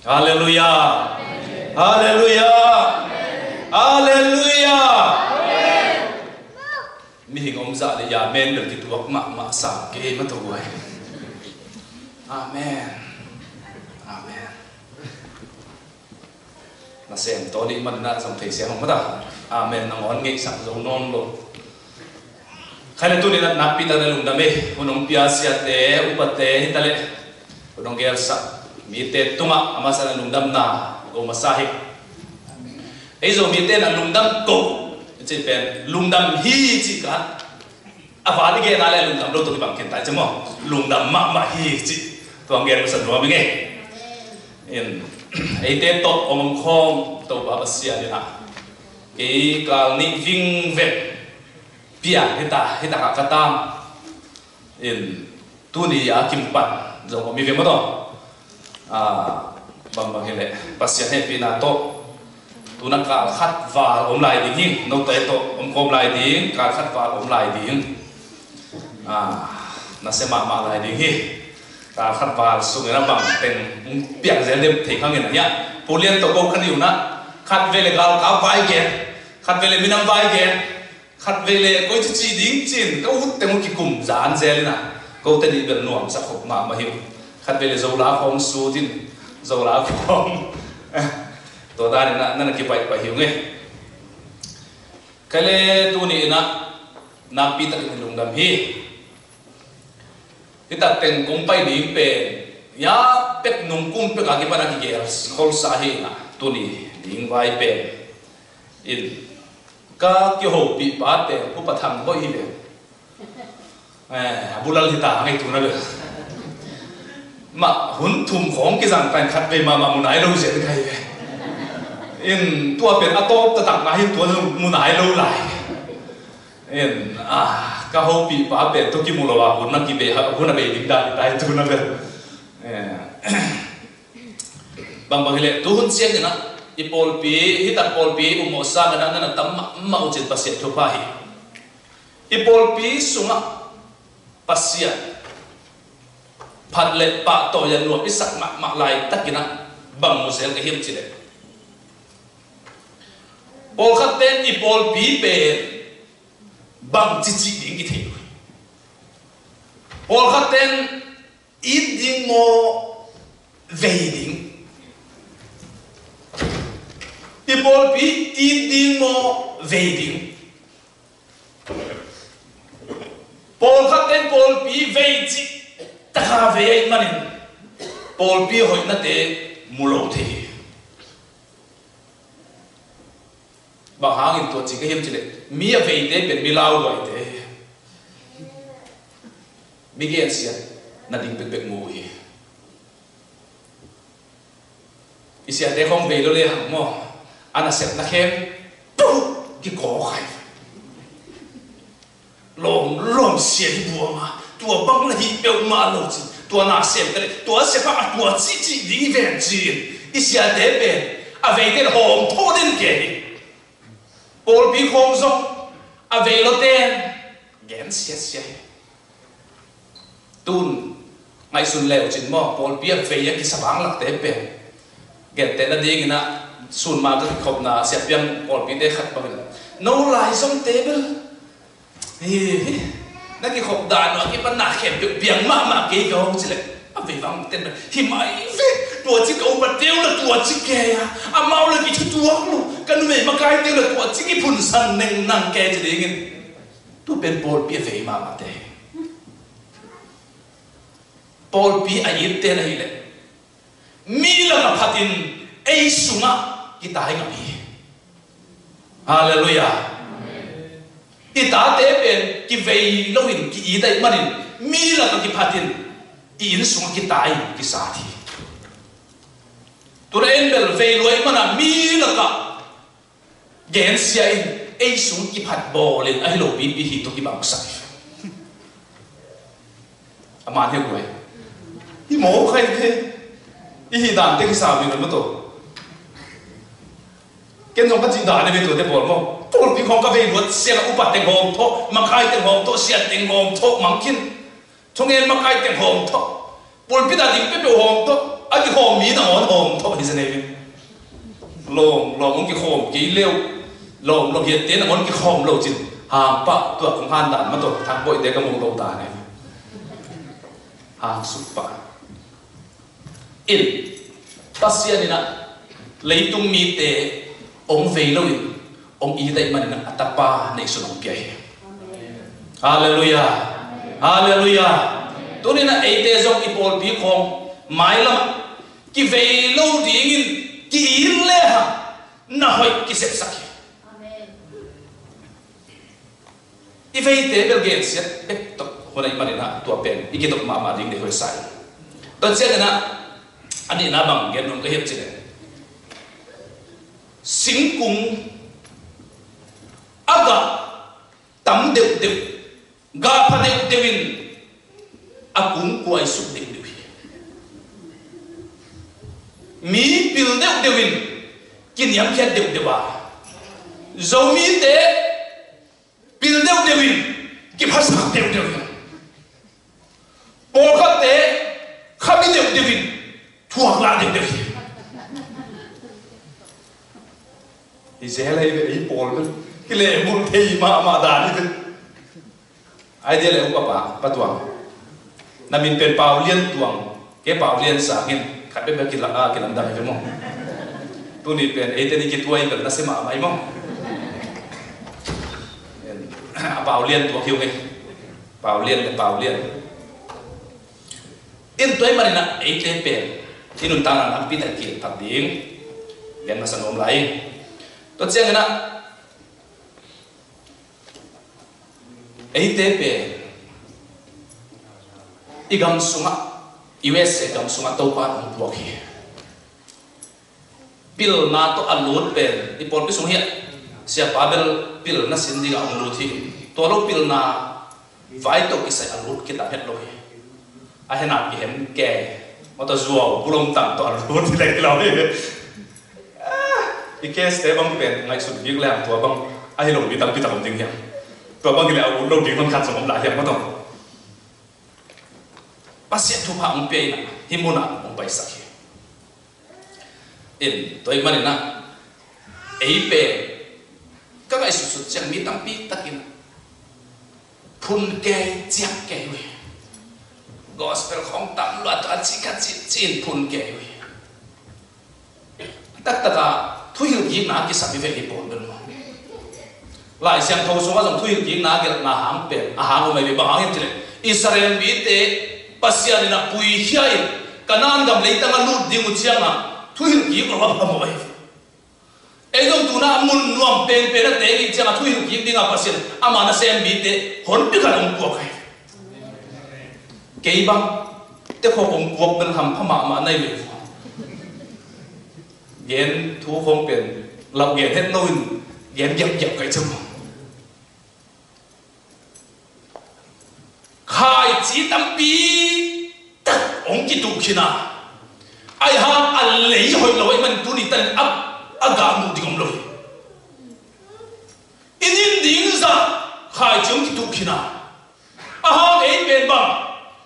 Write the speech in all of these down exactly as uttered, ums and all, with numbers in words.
Halleluiah. Halleluiah. Halleluiah. Mihing om zah le amen bel kituak mahmah sa kei mah tawh guai. Amen. Amen. Nasem tawh dih man na zong thei sia hong mata. Amen nangawn ngeihsak zo nawn lo. Khai le tuni na nakpi tak na lungdam ei. Hun hong pia siate, upate hi ta leh, hun hong gelsak mite tungah a masa na lungdamna ko masa hi. Ei Zomite na lungdam ko i cih pen lungdam hi cih ka a val i gena le lungdam lo tawh kibang khin ta i ci maw? Lungdam mahmah hi cih tua hong gen masa nuam i ngei. In, eite tawh hong omkhawm Topa Pasian in ah kei kal nih vingvek piang hita, hita ka ka tam. In, tuni a kim pan zong om i ve maw taw. Bangbang hileh Pasian hehpihna tawh tuna kal khat val om lai ding hi. Note tawh omkhawm lai ding, kal khat val om lai ding. Nasia mahmah lai ding hi. Kal khat val sungin a bang teng piang zel dem thei khangin a hiah Pu Lian tawh ko kha ni unah khat vei le galkap vai gen, khat vei le minam vai gen, khat vei le koi cici ding cin ka ut teng uh kikum zan zel inah kote nih bel nuamsa khop mahmah hi uh. Khat vei le Zola khawng sut in Zola khawng tua dan inah nana kipaihpaih hi uh ngei. Kei le tuni inah nakpi takin i lungdam hi. Hi tak teng kong pai ding pen ya pek nung kum pek a kipan a kigel kholsa hi inah tuni ding vai pen in ka kihopih pa pen Upa Thang Hoih hi ve. Eh, a bulal hita ngei tuna bel. Mah hun thum khawng kizang tan khat vei mahmah mu nai lo zel kai ve. In tua pen a tawp taktak na hi tua mu nai lo lai. In, ah, ka hopih pa pen tua kimu lo a hun na kibei hun a bei ding dan tai tuna bel. Eh. Bangbang hileh tuhun ciangin ah i pawlpi, hitak pawlpi um mawh sangin ah nana tam mahmah uh cin Pasian thupha hi. I pawlpi sungah Pasian phat le pahtawi a nuam i sak mahmah laitakin ah bang mu zel ka hiam cileh pawlkhatte in i pawlpi pen bang cici ding i thei uh hi. Pawlkhatte in it ding maw vei ding? I pawlpi it ding maw vei ding? Pawlkhat ten pawlpi vei cih taka vei ahih manin pawlpi hoihnate mu lo thei hi. Bang hangin tua ci ka hiam cileh mi a veite pen mi lauhuaite hi. Mi gensiat nading bekbek mu uh hi. I siate khawng vei lo le hang maw a nasepna khem puh kikawk hai. Lawm lawm sia hi buang a tua bang la hi peuhmah lo cin tua na sem ka le tua sep a tua cihcih ding i ven cin i siate pen a veite le hawm thawh den ke hi. Pawlpi khawng zong a vei lo ten gen siasia hi. Tun ngaihsun leu cin maw pawlpi a vei a kisa vanglakte pen gentehna dingin ah sunma ka kikhopna siapiang pawlpite khat bangin no lai zongte bel hi hi na kikhop dan uh a kipan na khempeuh piang mahmah kei ka hong cileh a vei vang ten bel hi mai ve. Tua ci ka upa teu la tua ci kei a amau la kithutuak lo ka numei makai teu la tua ci kiphunsan neng nang kei ci dingin tu pen pawlpi a vei mahmahte hi. Pawlpi a itte na hileh mi laka phatin ei sungah kitai ngam hi. Halleluiah. I tate pen kivei loin ki-it ahih manin mi laka kiphatin i inn sungah kitai in kisat hi. Tuna en bel vei luai mana mi laka gensia in ei sung kiphat bawlin ahi lo pipi hi tua kibangsak hi. A man hi guai hi maw khai the i hi dan te kisa mi lo maw to. Ken zong ka cih dan e ve tuate pawl maw pawlpi khawng ka vei luat siang a upa teng hawm thawh makai teng hawm thawh siat teng hawm thawh mangkhin. Thungen makai teng hawm thawh pulpit a ding peuhpeuh hawm thawh A kikhawm mi nangawn hawm tawh hi zen ei ve. Lawm lawm hong kikhawm kei leu. Lawm lawm hiatte nangawn kikhawm lo cin. Hang pah tua kong han dan mah tawh Thang Bawi te ka mu lo dan ei ve. Hang suk pah. In, Pasian in ah leitung mite hong vei lo in, hong it ahih manin ah a tapa neihsun hong pia hi. Halleluiah. Halleluiah. Tuni in ah eite zong i pawlpi khawng mailam ah kivei lo dingin ki-it lehang na hoih kisepsak hi. I veite bel gensiat bek tawh hun ahih manin ah tua pen i kidop mahmah ding deih hoih sa hi. Tua ciangin ah a nihna bang gen nuam ka hiam cih leh, singkung a gah tam deuhdeuh, gah pha deuhdeuh in a kungkuai suk deuhdeuh hi. Mi pil deuhdeuh in kiniamkhiat deuhdeuh a, Zomite pil deuhdeuh in kiphasak deuhdeuh hi. Pawlkhatte khabi deuhdeuh in thuak lah deuhdeuh hi. Hi zel hi ve, ei pawl bel kilehbulh thei mahmah dan hi ve. Ai dia le upa pa, Pa Tuang. Na min pen Pau Lian Tuang. Kei Pau Lian Sang hi in, khat bek bek kilang, ah, kilamdang hi ve maw. Tuni pen eite ni kituai bel na sia mahmah hi maw. A Pau Lian Tuang hi ung ei. Pau Lian le Pau Lian. In tua ahih manin ah eite pen i nuntakna lampi tak kiltak ding gen masa nuam lai. Tua ciangin ah eite pen i gam sungah, U S A gam sungah Topa in hong puak hi. Pilna tawh a lut pen i pawlpi sung hiah siapa bel pilna sin dingah hong lut hi. Tua lo pilna vai tawh kisai a lut kitam het lo hi. A hena kihem ke, mawtaw zuau bulom tang tawh a lut hi lek lo hi. Ah, i case te bang pen ngaihsut bik leng tua bang a hi lo mi tampi tak om ding hiam? Tua bang hi leh a ut lo ding bang khat zong om lai hiam mawtaw? Pasian thupha hong pia in ah hih munah hong paisak hi. In, tua ahih manin ah ei pen ka ngaihsutsut ciang mi tampi takin phun kei, ciak kei uh hi. Gospel khawng tam lua tawh a cih kha cih cih in phun kei uh hi. Taktak a thuhilhkikna kisam hi ve hi pawl bel maw. Lai Siangtho sungah zong thuhilhkikna gelhna hang pen a hang om ahi ve, bang hang hiam cih leh Israel mite Pasian in a puikhia in Kanaan gam leitang a lut ding uh ciangah thuhilhkik lo a phamawh ahi ve. Ei zong tuna a mun nuam penpen a teng ih ciangah thuhilhkik dingah Pasian ama nasem mite honpi khat hong puak ahi ve. Kei bang te khawk hong puak bel hampha mahmah na hi ve. Gen thu khawng pen lau gen het loin gen giapgiap kai cem. Khaici tampi tak hong kituh khin a, ahi hang a lei hoih lo ahih man tuni tan a, a gah muh ding om lo hi. I nin ding zah khaici hong kituh khin a, a hang ei pen bang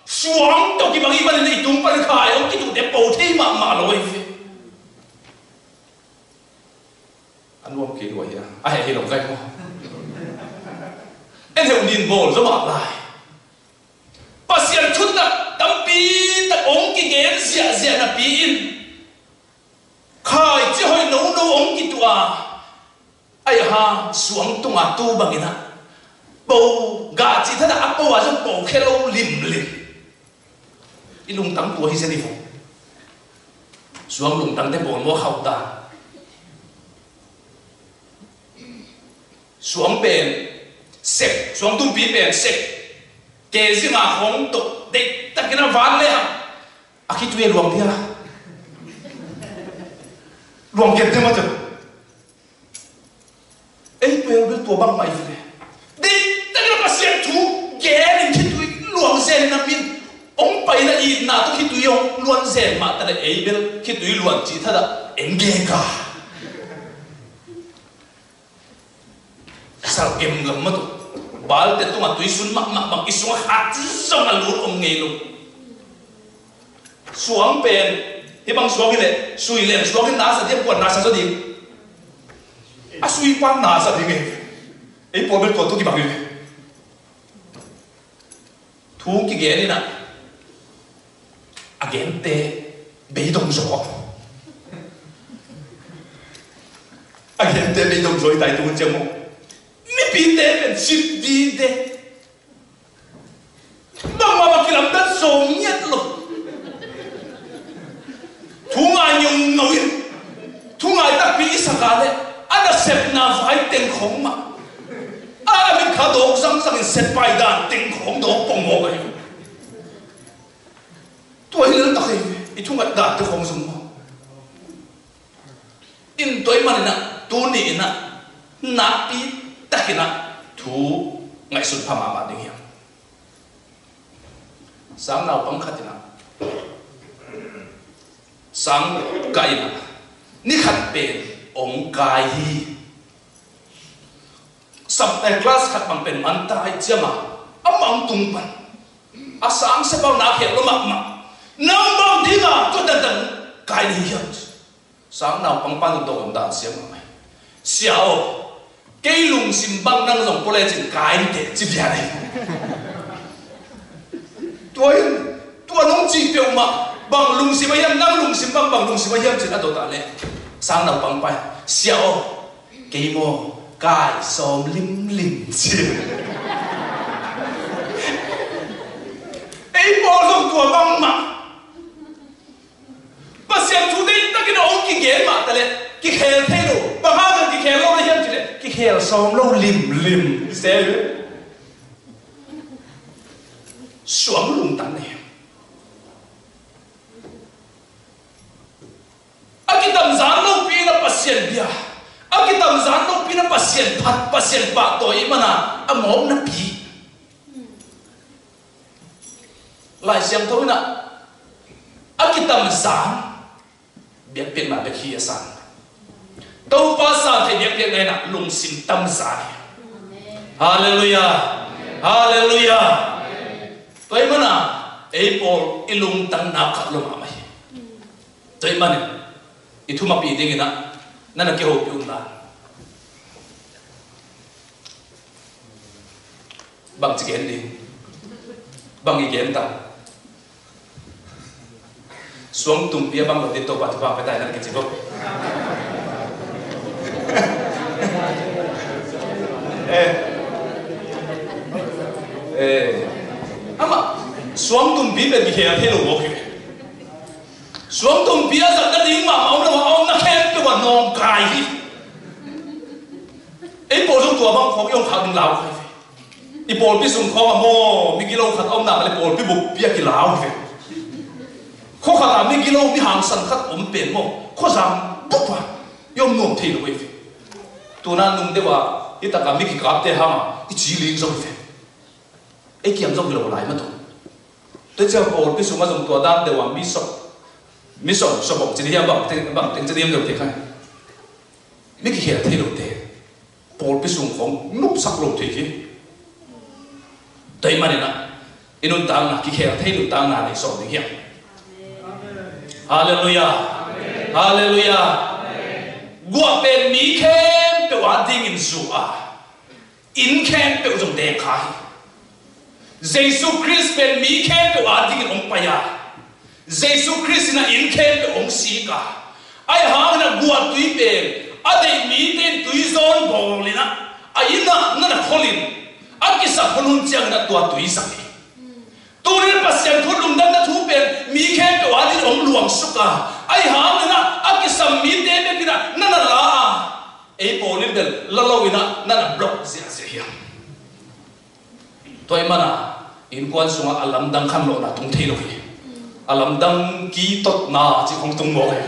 suang tawh kibang ahih manin i tung pan khai hong kituhte po thei mahmah lo ahi ve. A nuam kei lua hi a, a heh hi lo kai maw? En heuh nin bawl zaw mah lai. Pasian thutak tampi tak hong kigen ziahziah napi in khaici hoih nono hong kituh a, ahi hang suang tunga tu bangin ah po, gah cih thadah a po a zong po khe lo limlim. I lungtang tua hi zen hi vo. Suang lungtangte bawl maw khauh ta. Suang pen sek, suang tumpi pen sek. Ke zinga khawng tawh deihtakin a van le hang a khitui a luang dia. Luang kente mah tawh. Ei tua bel tua bangmah i hi le. Deihtakin a Pasian thu gen in khitui luang zen in a min hong paina itna tawh khitui hong luan zen mah ta le ei bel khitui luan cih thadah en geka. Sal gemgam mah tawh Baalte tungah tuisun mahmah bang i sungah khat zong a lut om ngei lo. Suang pen Hih bang suak hi leh, sui leng suak in na sa ding, kuan na sa zaw ding. A sui pan na sa ding hi. Ei pawl bel tua tu kibang hi. Thu kigen in ah, a gente beidong zaw. A gente beidong zaw hi tai tu hun ciang maw. Mipite pen sip dide. Bangmah bang kilamdang sawm ngiat lo. Thu ngai ngeungau in, thu ngai takpi i sak a leh a nasepna vai teng khawng mah, a min kha dawk zangzang in sep pai dan teng khawng dawk pong mawk ahi. Tua hi lel tak hi. I thu ngaih dante khawng zong maw. In tua ahih manin ah tuni in ah nakpi takin ah thu ngaihsun pha mahmah ding hiam? Sang naupang khat in ah, sang kah in ah, ni khat pen hong kai hi. Sam, eh, class khat bang pen man ta ahih ciangin ah, amah hong tung pan. A sang sia bang na khel lo mahmah. Nang bang ding a tua dandan kai ni hiam? Sang naupang pan dawh dan siam mahmah hi. Sia aw, kei lungsim bang nang zong college in kai inteh ci vian hi. Tua in, tua nong cih peuhmah, bang lungsim a hiam, nang lungsim bang, bang lungsim a hiam ci-in a dot a leh, sang naupang pan, sia aw, kei maw, kai sawm limlim ci. Ei pawl zong tua bangmah. Pasian thu deih takin a hong kigen mah ta leh kikhel thei lo. Bang hang kikhel lo na hiam cih leh kikhel sawm lo limlim se. Suang lungtang na hiam? A kitamzan lopi in a Pasian bia, a kitamzan lopi in a Pasian phat, Pasian pahtawi i man a, a mawknapi. Lai Siangtho in ah, a kitamzan biakpiakna bek hi a san. Topa san thei biakpiakna in ah lungsim tamzan hi. Halleluiah. Halleluiah. Tua ahih man a ei pawl i lungtang nak khat lo mahmah hi. Tua ahih manin i thumapih dingin ah na na kihopih un la. Bang ci gen ding? Bang i gen ta? Suang tumpi a bang lo ding Topa thupha pia ta in a kici bok. Eh. Eh. Amah, suang tumpi pen kikhel thei lo mawk hi. Suang tumpi a zatna ding mahmah om lo a, a omna khempeuh ah nawngkai hi. Ei pawl zong tua bang khawng i om khak ding lau khai ve. I pawlpi sung khawng ah maw, migilo khat a om nak leh pawlpi buppi ah kilau hi ve. Khua khat ah migilo, mi hangsan khat om pen maw, khuazang bup ah i om nuam thei lo hi ve. Tuna nung deuh ah hi tak ah mi kikapte hang ah i ci ling zo hi ve. Ei kiam zong hi lo lai mah tawh. Tua ciang pawlpi sungah zong tua dan deuh ah mi sawm, mi sawm, sawm bawk ci ding hiam, bang teng, bang teng ci ding hiam deuh thei kha. Mi kikhel thei lote pawlpi sung khawng nopsak lo thei hi. Tua ahih manin ah i nuntakna, kikhel thei nuntakna nei sawm ding hiam? Halleluiah. Halleluiah. Guah pen mi khempeuh adingin zu a, inn khempeuh zong deng kha hi. Jesu Khrist pen mi khempeuh adingin hong pai a, Jesu Khrist in a inn khempeuh hong sik a, ahi hangin a guahtui pen a deih mite in tui zawn bawl in a, a inn ah na na khol in, a kisap hun hun ciangin a tua tui zang hi. Tunin Pasian thu lungdamna thu pen mi khempeuh adingin hong luangsuk a, ahi hangin a, a kisam mite bek in a na na la a, ei pawl in bel la lo in a na na block ziahziah hiam? Tua ahih man a innkuan sungah a lamdang khanlawhna tung thei lo hi. A lamdang kitotna cih khawng tung mawk hi.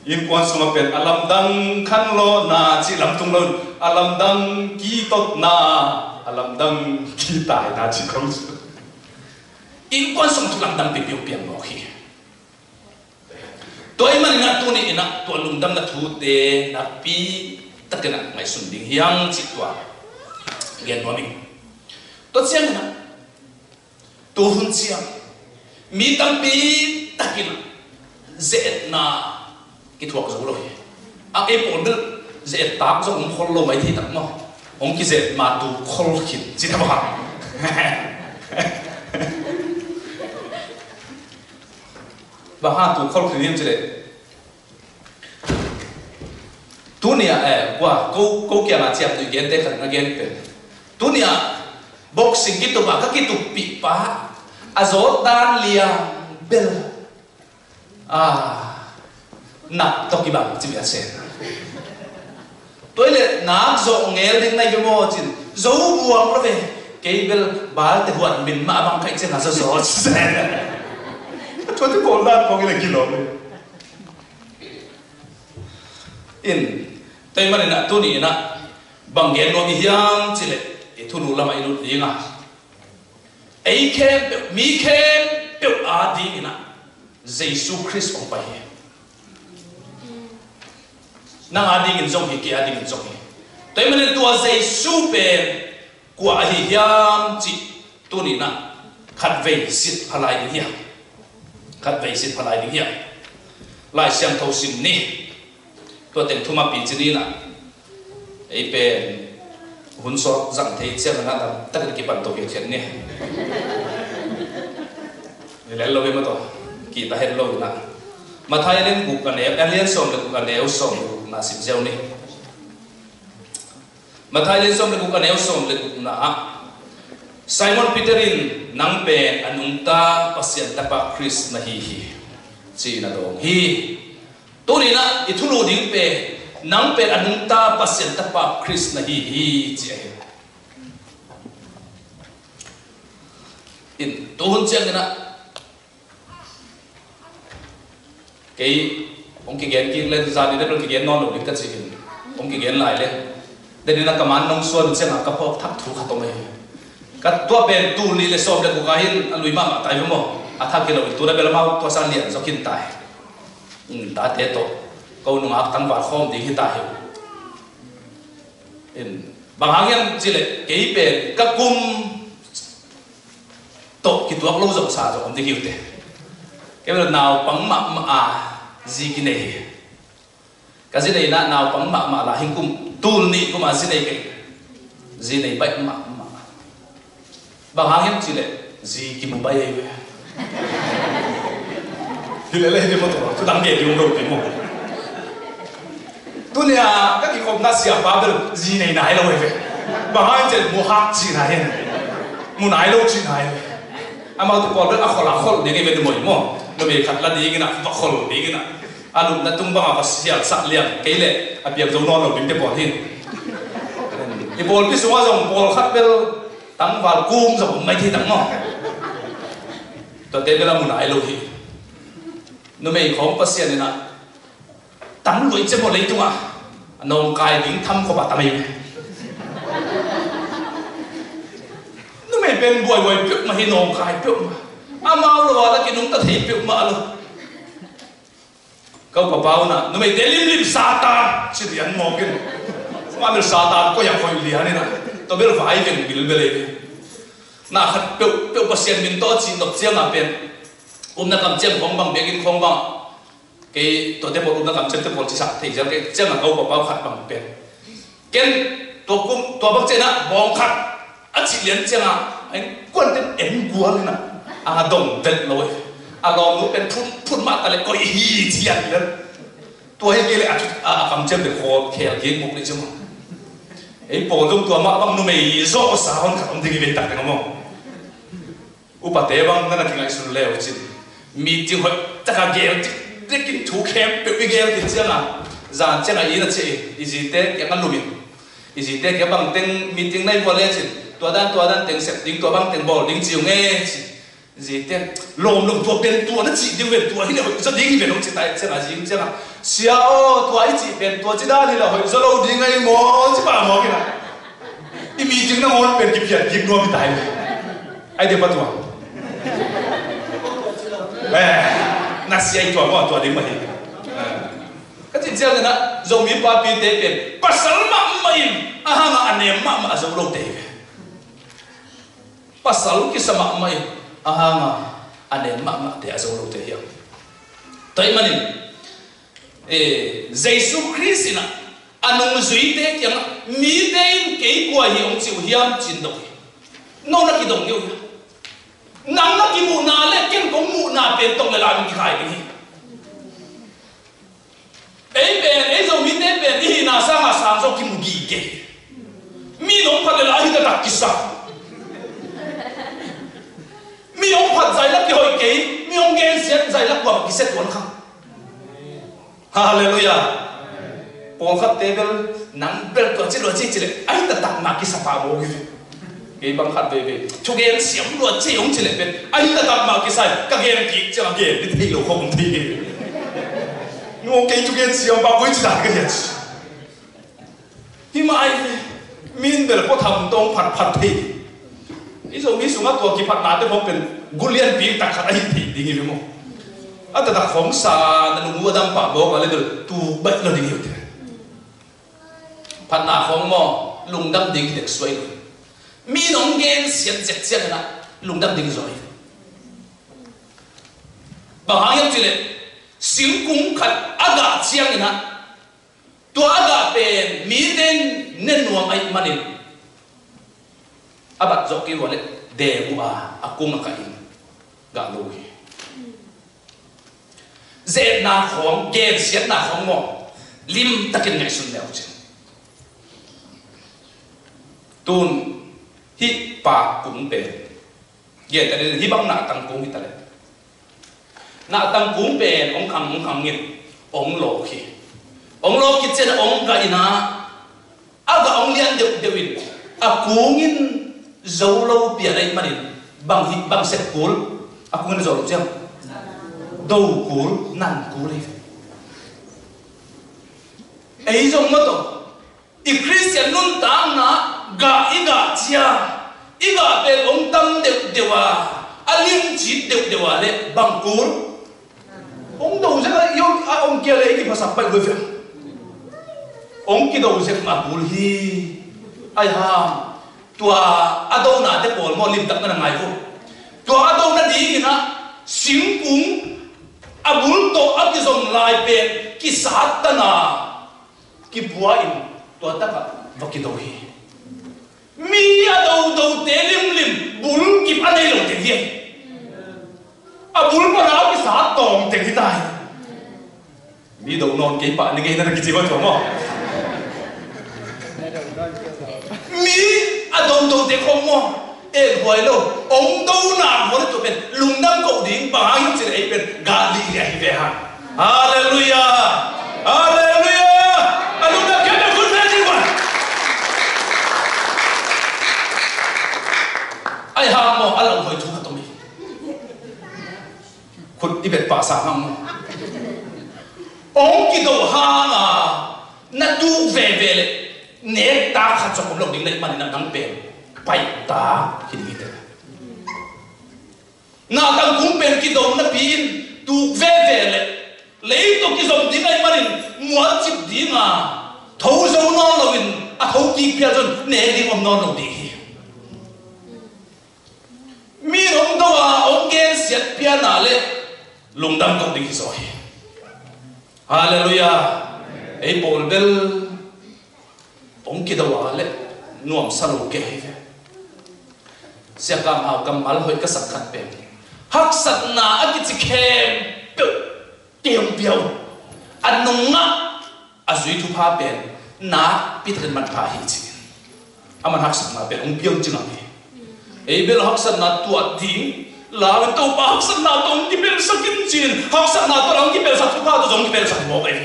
Innkuan sungah pen a lamdang khanlawhna cih lam tung lo, a lamdang kitotna, a lamdang kitaina cih khawng. Innkuan sung thu lamdang pipiau piang mawk hi. Tua ahih manin a tuni in a tua lungdamna thute nakpi takin a ngaihsun ding hi hang cih tua gen nuam ing. Tua ciangin a, tua hun ciang Mi tampi takin ze-etna kithuak zo lo hi. A, ei pawl bel ze-et tak zong om khol lo mai thei tak maw? Hong kize-et ma tu khol khin ci ta bang. Bang hang tu khol khin hiam ci leh, tuni-ah, eh, kua, ko, ko kiangah ciamnuih gente khat in a gen pen, tuni-ah boxing kitup ah ka kituppih pa a zawt dan liang bel, ah, nak tawh kibang ci bia sen. Tua hi leh nak zawh ngel ding na hi ve maw cin, zo buang lo ve. Kei bel balte huan min mah bang kaih ciang a zawzaw sen. Tua tu kawl dan kong i le kilawm ve. In, tua ahih manin ah tuni in ah bang gen nuam i hiam ci leh, i thulu lamah i lut ding a, ei khempeuh, mi khempeuh a dingin ah Jesu Khrist hong pai hi. Nang a dingin zong hi, kei a dingin zong hi. Tua ahih manin tua Jesu pen kua ahi hiam cih tuni in ah khatvei zit pha lai ding hi hang. Khatvei zit pha lai ding hi hang. Lai Siangtho sim ni. Tua teng thuma pi ci ni in ah, ei pen hun sawt zang thei ciang in ah dam takin kipan to hiathiat ni. Lel lo hi mah tawh, kita het lo in ah. Matthai lian guk a neu, a lian sawm le guk a neu sawm le gukna sim ziau ni. Matthai lian sawm le guk a neu sawm le gukna ah, Simon Peter in, "Nang pen a nungta Pasian Tapa Khrist na hi hi," ci-in a dawng hi. Tuni in ah i thulu ding pen, "Nang pen a nungta Pasian Tapa Khrist na hi hi," ci ahi. In, tu hun ciangin ah kei hong kigen kik le, zan i dep lo kigen nawn lo ding ka ci in, hong kigen lai le, den in a ka man nong suan ciangah ka phawk thak thu khat om ahi. Ka tua pen tul nih le sawm le guk ah hin a lui mahmah ta hi ve maw? A thak hi lo in, tu na bel amau tua sang lian zaw khin ta hi. In, tate tawh ko nungak tangval khawm ding hi ta hi. In, bang hang hiam ci leh, kei pen ka kum tawh kituak lo zong sa zong om ding hi uh teh. Kei bel naupang mahmah a zi kinei hi. Ka zi nei in ah naupang mahmah la, hing kum tul nih kum a zi nei kei. Zi nei baih mahmah. Bang hang hiam ci leh, zi kimu baih ahi ve. Hi leh leh hi ve maw, tua thu dang gen ding om lo ding maw. Tuni a ka kikhopna siapa bel zi nei nai lo hi ve. Bang hang hiam ci leh, mu hak ci nai hi. Mu nai lo ci nai hi ve. Amau tu pawl bel a khol a khol ding hi ve, numei maw. Numei khat la ding in ah, va khol ding in ah. A lupna tung bangah va sialsak liang kei leh a piang zo nawn lo dingte pawl hi. I pawlpi sungah zong pawlkhat bel tangval kum zong om mai thei tak maw? Tuate bel a mu nai lo hi. Numei khawng Pasian in ah tam luai ciang maw leitungah a nawngkai ding tham khop a tam ahi. Numei pen buaibuai peuhmah hi, nawngkai peuhmah. Amau lo a la kinungta thei peuhmah lo. Ka upa pa un ah, numeite limlim Satan ci lian mawk in. Mah bel Satan koi a koih lian in ah, tua bel vai veng bilbel ei. Na khat peuh, peuh Pasian min tawh a cih nop ciangah pen, upna kamciam khawng bang, biakinn khawng bang, kei tuate pawl upna kamciamte pawl cisak thei ziau kei ciangah ka upa pa khat bang pen, ken tua kum, tua bang ciangin ah bawng khat a cih lian ciangah, a innkuante'n en gual in ah, a dong vet lo hi. A lawmnu pen phun, phun mah ta leh koih hi ci lian. Tua hi kei leh a, a, a kamciamte khawl khel kik buk ni ci maw. Ei pawl zong tua mah bang numei zawhsa hon khat om ding hi ve tak teng maw. Upate bang na na kingaihsun le uh cin, meeting hoih taka gel dikdik in thu khempeuh i gel kik ciangah, zan ciangah inn a ciah in, i zite kiangah lum in, i zite kiangah bang teng meeting na i bual le cin, tua dan tua dan teng sep ding, tua bang teng bawl ding ci ung e ci. Zite lawmlawm, tua pen tua na cih ding ven, tua hi leh hoih zaw ding hi ven hong ci ta ciangah, zing ciangah, sia aw, tua i cih pen tua ci dan hi leh hoih zaw lo ding ahi maw ci pah mawk in ah. I meeting nangawn pen kiphiat kik nuam hi ta hi. Ai deh pa tua. Eh, na sia i tua maw, tua ding mah hi. Eh. Ka cih ciangin ah, Zomi papite pen pasal mahmah in, a hangah a nem mahmah a zo lote hi ve. Pasal kisa mahmah in, a hangah A nen mahmahte a zo lote hi hang. Tua ahih manin, eh, Jesu Khrist in ah a nungzuite kiangah, mite in kei kua hi hong ci uh hiam, ci-in dong hi. No na kidong ngei uh hiam? Nang na kimuhna le ken kong muhna pen tong le lam in kikhai ding hi. Ei pen, ei Zomite pen i hihna sangah sang zong kimu gige. Mi in hong phat le la hi taktak kisa. Mi hong phat zai la kihoih kei, mi hong gensiat zai la kuamah kisia tuan kha. Halleluiah. Pawlkhatte bel, nang bel tua ci lua ci ci leh, a hi taktak mah kisa pah mawk hi ve. Kei bang khat veve, thugen siam lua ci hong ci leh pen, a hi taktak mah kisa hi, ka gen kik ciang a gen ding thei lo khawm thei hi. Nu, kei thugen siam pah koi ci dan ka hiat. Hi mah ahi ve, mi in bel kua tham tawh phatphat thei. I Zomi sungah tua kiphatnate khawng pen gu lianpi tak khat ahi thei ding hi ve maw. A taktak khawng sa na lung uh a dam pah bawk a le bel tuk baih lo ding hi uh te. Phatna khawng maw, lungdam ding hi dek suai lo. Mi in hong gensiat zek ciangin ah lungdam ding hi zaw hi. Bang hang hiam cih leh singkung khat a gah ciangin ah, tua a gah pen mite in ne nuam ahih manin, a bat zawh kei uh a leh deng uh a, a kung a kah in gah lo hi. Ze-etna khawng, gensiatna khawng maw, limtakin ngaihsun le uh cin. Tun hih pa kung pen, gentehna in hih bang nahtang kung hi ta leh, nahtang kung pen hong khang, hong khang in hong lawk hi. Hong lawk khit ciang hong gah in ah, a gah hong lian deuhdeuh in, a kung in zo lo pian ahih manin, bang hi, bang sep kul? A kung in zo lo ciang do kul, nan kul hi. Ei zong maw tawh, i Khristian nuntakna gah i gah ciang, i gah pen hong tam deuhdeuh a, a limcit deuhdeuh a leh bang kul? Hong do zek a, i hong, a hong kia le i kiphasak paih uh hi ve. Hong kido zek mah kul hi. Ahi hang, tua a donate pawl maw, limtak na na ngai uh. Tua a do nadingin ah singkung a bul tawh a kizom lai pen kisat tan a, kipua in tua takah va kido hi. Mi a dodote limlim bul kip a nei lo teng hi. A bul pana a kisa tawng teng hi ta hi. Mi do nawn kei pah ni ngei na kici va tua maw. Mi a dodote khawng maw, en huai lo, hong do nak huai lo tua pen lungdam ko ding, bang hang hiam cih leh ei pen gah lih hi a hi ve hang. Halleluiah! Halleluiah! A lungdam khempeuh khut pen ding ua. Ahi hang maw, a lau huai thu khat om hi. Khut i bet pah sa hang maw. Hong kido hang a, na tuk veve leh nek tak khat zong om lo ding na hih manin ah nang pen paih tak hi ding hi te. Nahtang kung pen kido napi in tuk veve leh, lei tawh kizom ding ahih manin mualcip ding a, tho zo nawn loin a tho kik phial zong nek ding om nawn lo ding hi. Mi in hong do a, hong gensiat pian a leh lungdam ko ding hi zaw hi. Halleluiah. Ei pawl bel hong kido a leh nuamsa lo kei hi ve. Sia Kam Hau kammal hoih ka sak khat pen, haksatna a kici khempeuh kei hong pia uh. A nungah a zui thupha pen nakpi takin manpha hi ci. Aman haksatna pen hong pia uh ci ngam hi. Ei bel haksatna tuah ding lau in, Topa haksatna tawh hong kipelsak in ci-in, haksatna tawh hong kipelsak thupha tawh zong hong kipelsak mawk ei.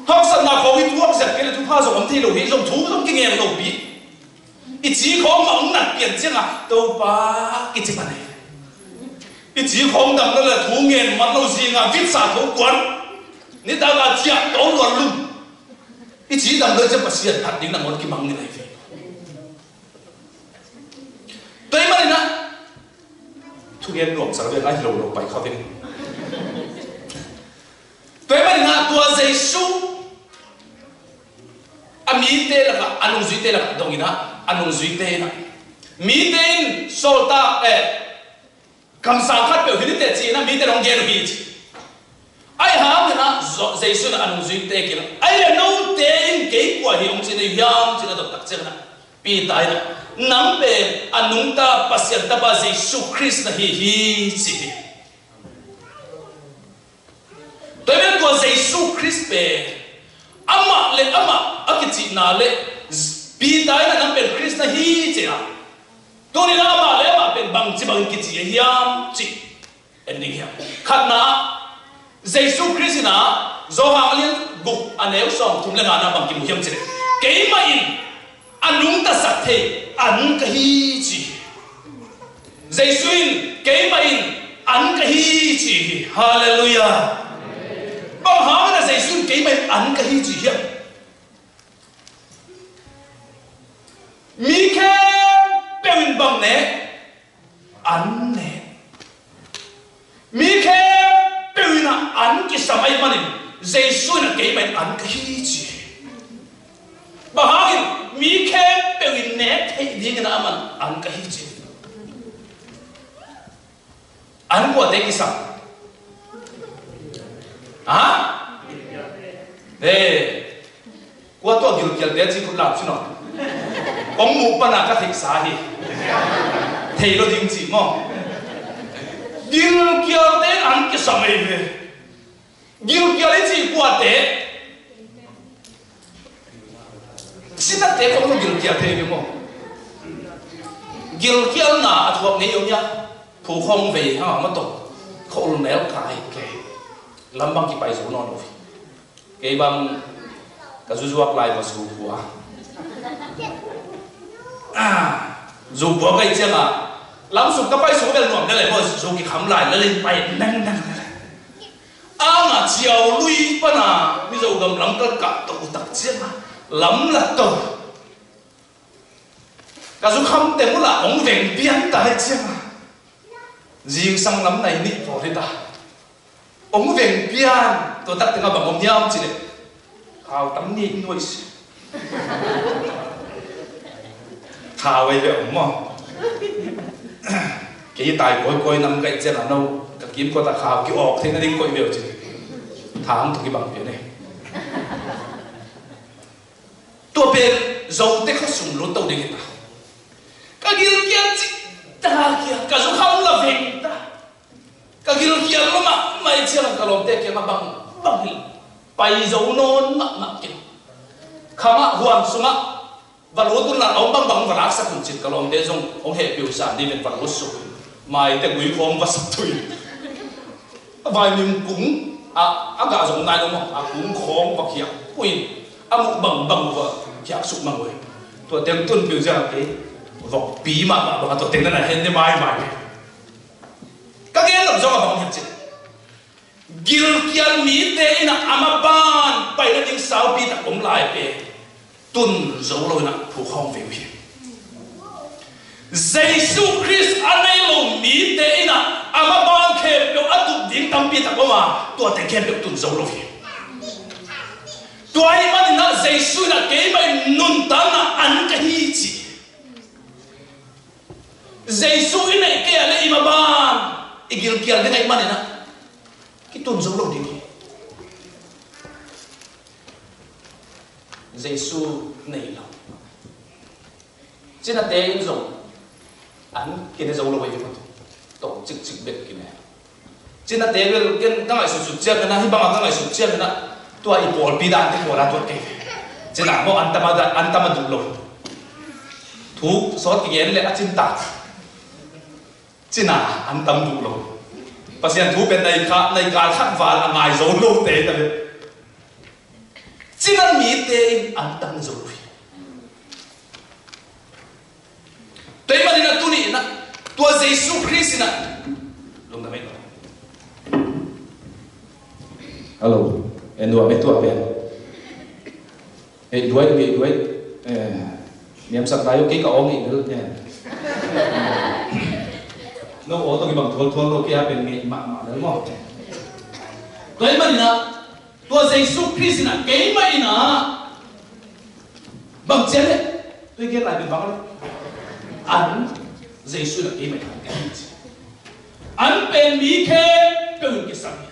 Haksatna khawng i thuak zek kei leh thupha zong om thei lo hi, zong thu zong kingen lo pi. I ci khawng mah hong nat pian ciangah Topa kici pan hi. I ci khawng dam lo leh thu ngen man lo zingah vitsa tho kuan, nitak a ciah to luan lum. I ci dam lo ciang Pasian phat ding nangawn kimang ni lai ve. Tua ahih manin ah, thugen nuamsa lo ve, ngai hi lo lo pai kha ve. Tua ahih manin ah tua Jesu a mite lakah, a nungzuite lakah dongin ah, a nungzuite in ah Mite in sawltak, eh, kamsang khat peuh hi ni teh ci-in ah mite in hong gen uh hi ci. Ahih hangin ah Zo-, Jesu in ah a nungzuite kiangah, "Ahih leh note in kei kua hi hong ci na hi hiam?" ci-in a dot tak ciangin ah Peter in ah, "Nang pen a nungta Pasian Tapa Jesu Khrist na hi hi," ci hi. Tua ahih manin tua Jesu Khrist pen amah le amah a kicihna le Peter in ah nang pen Khrist na hi ci-a, tuni-in ah amah le amah pen bangci bangin kici ahi hiam cih en ding hi hang. Khatna, Jesu Khrist in ah Johan a lian guk a neu sawmthum le ngana bang kimu hiam cih leh, "Keimah in a nungtasak thei an ka hi," ci hi. Jesu in, "Keimah in an ka hi," ci hi. Halleluiah. Bang hangin ah Jesu in, "Keimah in an ka hi," ci hiam? Mi khempeuh in bang ne? An ne. Mi khempeuh in ah an kisam ahih manin Jesu in ah, "Keimah in an ka hi," ci hi. Bang hangin? Mi khempeuh in nek theih dingin ah aman an ka hi ci hi. An kuate kisam? Ha? Eh. Kua tua gilkialte ci khut lam sin aw. Kong muh pana ka theihsa hi. Thei lo ding ci maw. Gilkialte an kisam ei ve. Gilkial i ci kuate? Sinate kong lo gilkial thei ve maw. Gilkialna a thuak ngei om ia. Phu khawng vei hang a maw tawh. Khol nel kai kei. Lam bang kipai zo nawn lo hi. Kei bang ka zuzuak lai va zu khua. Ah, zu khua kai ciang a, lam suk ka pai suk bel nuam lel lai maw, zu kikham lai lel in pai neng neng lel. Ang a ciau lui pana Mizo gam lam kal kah to utak ciang a, lam la to. Ka zu kham teng ula hong veng pian ta hai ciang a. Zingsang lam nai nih pawl hi ta. Hong veng pian, tua tak teng a bang om hiam cih leh. Khau tam nih nuai si. Khau ei ve om maw. Kei tai koi koi nam kai cian a no, ka kim kua ta khau ki awk thei na ding koi ve ci. Thang tu ki bang pian ei. Tua pen Zote khuasung lut to ding hi ta. Ka gilkial cik ta kia, ka zu kham la veng ta. Ka gilkial lo mahmah i ciang ka lawmte kiangah bang, bang hi. Pai zo nawn mahmah kei. Khangah huan sungah va lut un la, a om bangbang va laksak un cin ka lawmte zong hong hehpih uh san dih ven va lut suk. Maite gui khawng va sak thui. A vaimim kung a, a gah zong nai lo maw, a kung khawng va khiak ui, a muh bangbang va khiak suk mang ui. Tua teng tun piu ziang kei vokpi mahmah bang a tua teng na na hen ne maimai. Ka gen lo zong a bang hiam cih leh, gilkial mite in a ama ban pai nading saupi tak om lai pen tun zo lo in a phukhawm ve uh hi. Jesu Khrist a nei lo mite in a ama ban khempeuh a tup ding tampi tak om a, tuate khempeuh tun zo lo hi. Tua ahih manin a Jesu in a keimah in nuntakna an ka hi ci. Jesu i neih kei a le i maban i gilkial ding ahih manin a kitun zo lo ding hi. Jesu nei lo. Cinate in zong an kine zo lo ei hi. Tawh cikcik bek kine. Cinate bel ken ka ngaihsutsut ciang kena, hih bangah ka ngaihsut ciang kena, tua i pawlpi dante pawl a tuat kei. Cina maw an tam a, an tam a duh lo. Thu sawt kigen le a cintak. Cina an tam duh lo. Pasian thu pen nai kha, nai kal khat val a ngai zo lo te ta ve. Cina mite in an tam zo lo hi. Tua ahih manin a tuni in a, tua Jesu Khrist in a, lungdam ei. Hello. En dua me tua pen. Ei duai, ei duai. Eh, niamsak lai uh kei ka aw ngei bel, eh. No aw tawh kibang thualthual lo kei a pen ngei mahmah lel maw. Tua ahih manin a, tua Jesu Khrist in a keimah in a bang ci a leh, tua i gen lai pen bang a leh. An, Jesu in a keimah an ka hi ci. An pen mi khempeuh in kisam hi.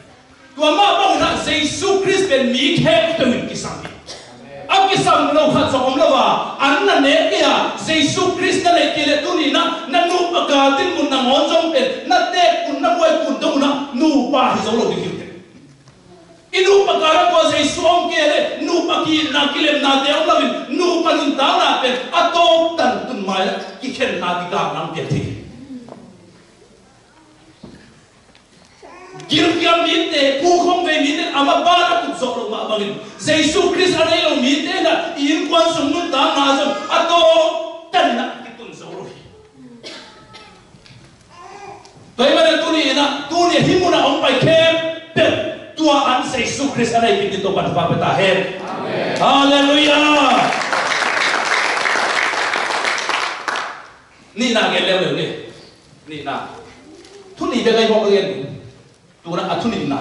Tua mah bangin ah Jesu Khrist pen mi khempeuh in kisam hi. A kisam lo khat zong om lo a, an na nek kei a, Jesu Khrist na neih kei leh tuni in ah na nupa gal dinmun nangawn zong pen na teek kun, na buai kun dong un ah nupa hi zo lo ding hi. I nupa kal ah tua Jesu om kei leh nupa ki-itna kilemnate om lo in, nupa nuntakna pen a tawptan tun mai ah kikhenna kikakna hong piang thei hi. Gilkial mite, phukhong vei mite, amah ban a kut zawh loh mah bangin Jesu Khrist a nei lo mite in ah i innkuan sung nuntakna zong a tawptan in ah kitun zo lo hi. Tua ahih manin tuni in ah, tuni a hih mun ah hong pai khempeuh tua an Jesu Khrist a nei kei ding Topa'n thupha pia ta hen. Halleluiah. Nihna gen leuleu ni. Nihna. Thu nih bek a i hawk a gen ni. Tu-in ah a thu nihna.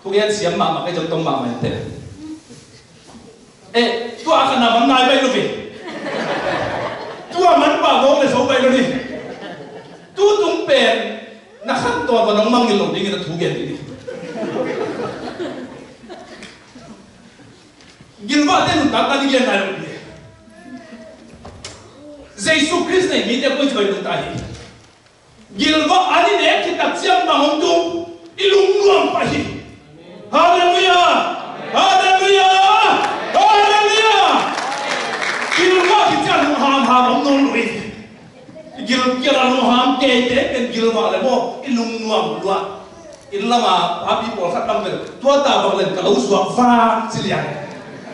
Thugen siam mahmah kei zong tom mahmah inteh. Eh, tua a khatna man nai baih lo ve. Tua man pah mawk le zo baih lo ni. Tutung pen na khantawn va nong mangngilh lo dingin a thu gen ding hi. Gilvahte nuntakna i gen nai lo ding hi. Jesu Khrist nei mite koi ci bang nuntak hi. Gilvah an i nek khit tak ciang bang hong tung, i lungnuam pah hi. Halleluiah! Halleluiah! Halleluiah! Gilvah khit ciang lunghamham om nawn lo hi. I gilkial a lungham keite pen gilvah le maw, i lungnuam luah. Inn lam a papi pawlkhat lam pen tua ta bang len ka lo zuak vang ci liang.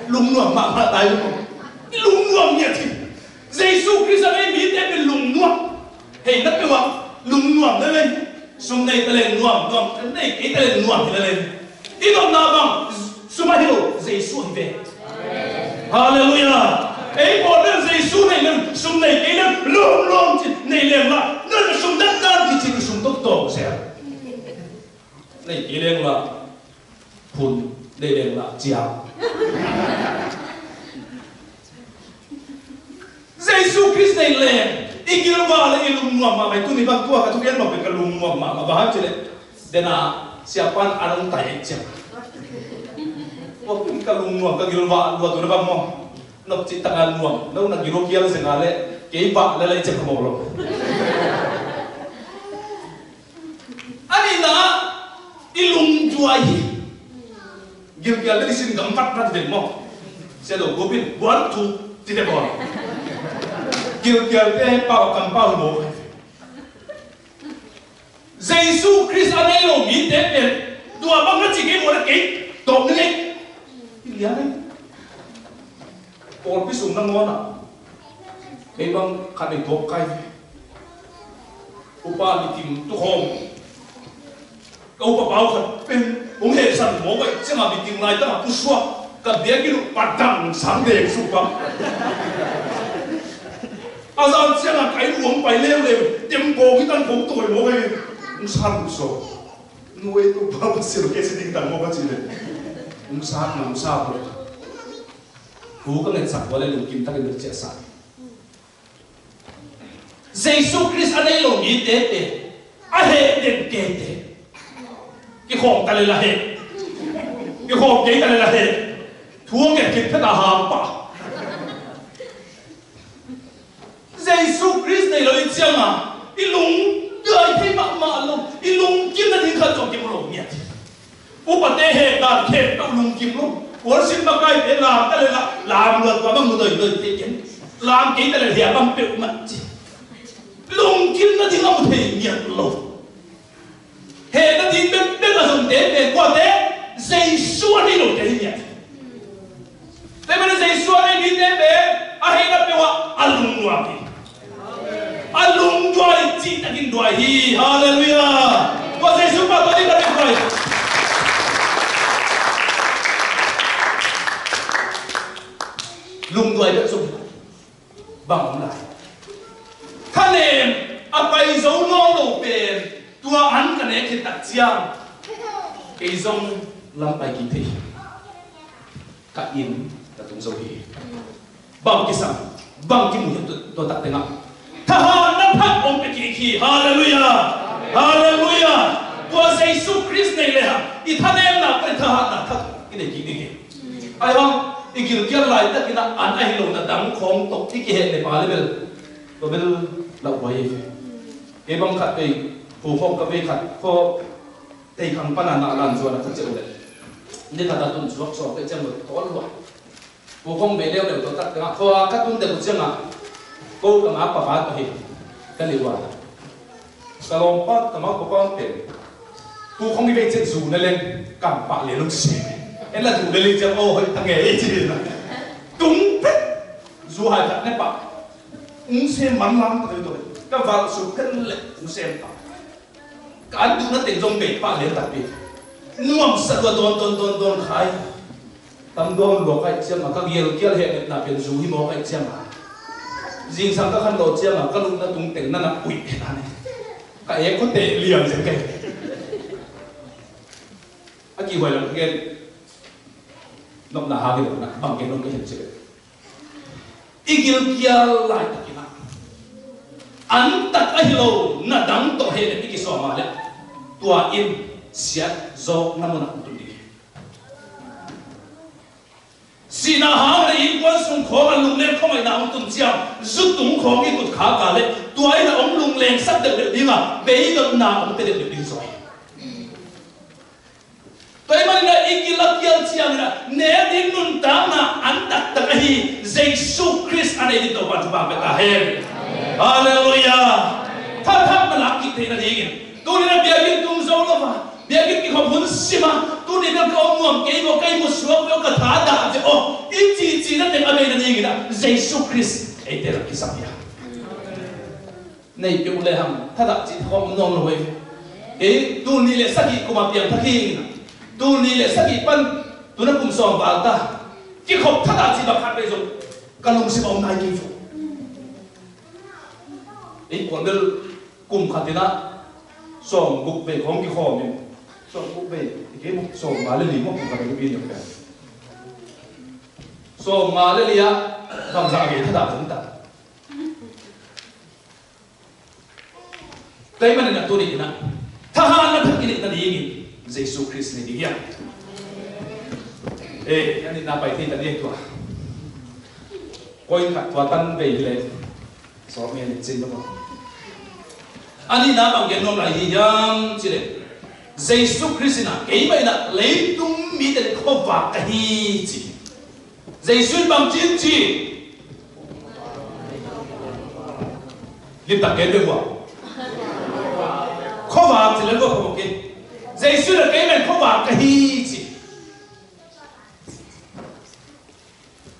Lungnuam mahmah ta hi maw. I lungnuam ngiat hi. Jesu Khrist a nei mite pen lungnuam. Hei na peuh ah lungnuam lel ei. Sum nei ta leng nuam, nuam nei kei ta leng nuam hi lel ei. I nopna bang sum ahi lo, Jesu ahi ve. Halleluiah. Ei pawl pen Jesu nei leng, sum nei kei leng, lungnuam ci nei leng la. Nang na sum dan dan kici, i sum tawh tawng zel. Nei kei leng la. Phun, nei leng la ciang. Jesu Khrist nei leng i gilvah le i lungnuam mahmah. Tuni bang tua ka thugen bang pen ka lungnuam mahmah, bang hang cih leh dena siapan a nong tai ciang. Tua pen ka lungnuam, ka gilvah lua tu na bang maw. Nop cih tak a nuam, no na gilvah kial zeng a leh kei vah le leh ciang ka maw lo. A nihna ah i lungduai hi. Gilkialte i sin gam vatvat hi ve maw. Sia lo gupin one two ti ve maw. Gilkialte pau kampau hi maw. Jesu Khrist a nei lo mite pen tua bang na ci kei maw le kei tawh ni ngei. I lian ei. Pawlpi sung nangawn ah kei bang khat nei tuak kai. Upa miting tukhawm. Ka upa pau khat pen hong hehsan mawk a, ciangah miting laitangah pusuak ka biakinn uh padang sang deng suk bang. A zan ciangah ka inn uh hong pai leuleu, tembaw hi tan kong tawi mawk a, hong san uh saw. Nuai tu pa pasil kei si ding tan mawk a ci le. Hong san, hong san mawk. Thu ka ngetsak tua le lungkim takin na ciahsak. Jesu Khrist a nei lo mite pen a heh den keite. Kikhawm ta le la heh. Kikhawm kei ta le la heh. Thu a nget khit phet a hang pah. Jesu Khrist nei lo i ciangah i lungduai thei mahmah lo, i lungkimna ding khat zong kimu lo ngiat. Upate heh dan khempeuh lungkim lo. Worship makaite lam ta le la, lam luat tua bang mu doidoi thei ken. Lam kei ta le heh bang peuhmah ci. Lungkimna ding a mu thei ngiat lo. Hehna ding bekbek a zongte pen kuate, Jesu a nei lote hi ngiat. Tua manin Jesu a nei mite pen a hehna peuh ah a lungnuam hi. A lungduai cihtakin duai hi. Halleluiah. Tua Jesu pa tua ding ka lungduai. Lungduai bek zong hi. Bang om lai. Khanem a pai zo nawn lo pen tua an ka nek khit tak ciang kei zong lam pai kik thei hi. Ka inn ka tung zo hi. Bang kisam, bang kimu hi tua, tua tak tengah. Thahatna thak hong pia kik hi. Halleluiah. Halleluiah. Tua Jesu Khrist nei le hang i thanemna pan i thahatna thak i nei kik ding hi. Ahi hang i gilkial laitakin ah an ahi lo na dang khawng tawh i kiheh le pa le bel, tua bel lauhuai hi. Kei bang khat vei, pu khawng ka vei khat khaw teikhang pana na lan zuan a ka ceuh leh ni khat a tun zuak sawk teh ciang lo tawl lua. Pu khawng bei leuleu tawh tak tengah khua ka tun deuh ciangah ko ka ngak papa tawh hi ka lih ua. Ka lawmpa ka ngak papa pen pu khawng i bei ciang zu na leng kam pah lian lo ci. En la zu na leng ciang aw hoih ta ngei ci. Tung phet zu hai khat ne pah. Ung sem man lam ta tawh ka val su phet leh ung sem pah. Ka an duhna teng zong bei pah lian takpi. Nuamsa lua dawn dawn dawn dawn khai. Tam dawn lua kaih ciangah ka gialkial hehletna pen zu hi maw kaih ciangah. Zingsang ka khan lawh ciangah ka lutna tung teng nanah uih hi na ne. Ka ek khua teh lian zen kei. A kihuai lam ka gen. Nopna hang hi lo na bang gen nop ka hin ci ve. I gilkial laitakin ah an tak ahi lo na dang tawh heh le i kisawm a le tua in siat zawkna munah hong tun ding hi. Sihna hang le innkuan sung khawng a lungleng khuamaihna hong tun ciang zu tung khawng i kut khak a le tua in a hong lunglengsak deuhdeuh ding a beidotna hong pia deuhdeuh ding zaw hi. Tua ahih manin ah i gil a kial ciangin ah ne ding nuntakna an taktak ahi Jesu Khrist a nei ding Topa thupha pia ta hen. Halleluiah. Thathakna lak kik theihna dingin tuni-in ah biakinn tung zo lo a, biakinn kikhop hun sim a, tuni-in ah ka om nuam kei maw, ka ihmu suak ve aw, ka thadah ve aw, i cihcihna teng a beina dingin ah Jesu Khrist eite lak kisam hi a. Nei peuh le hang thadah cih thakhawm nuam lo hi. Kei tul nih le sagih kum a piangthak hi. Tul nih le sagih pan tuna kum sawm val ta. Kikhop thadah cih bang khat vei zong ka lungsim a om nai kei fu. Ei kuan bel kum khat in ah sawm guk vei khawng kikhawm in. Sawm guk vei, i kei maw sawm nga le li maw kum khat vei pi ni ka. Sawm nga le li ah bangzah vei thadah zong ta. Tua ahih manin a tuni-in ah thahatna thak i neihna dingin Jesu Khrist nei ding hi hang. Eh, a nihna pai thei ta ni tua. Point khat tua tan vei hi leh sawm hi a ni cin lo. A nihna bang gen nuam lai hi hiam cih leh Jesu Khrist in ah keimah in ah leitung mite khuavak ka hi ci. Jesu in bangci in ci? Limtak gen ve hua. Khuavak ci lel hua khuavak in. Jesu in a kei men khuavak ka hi ci.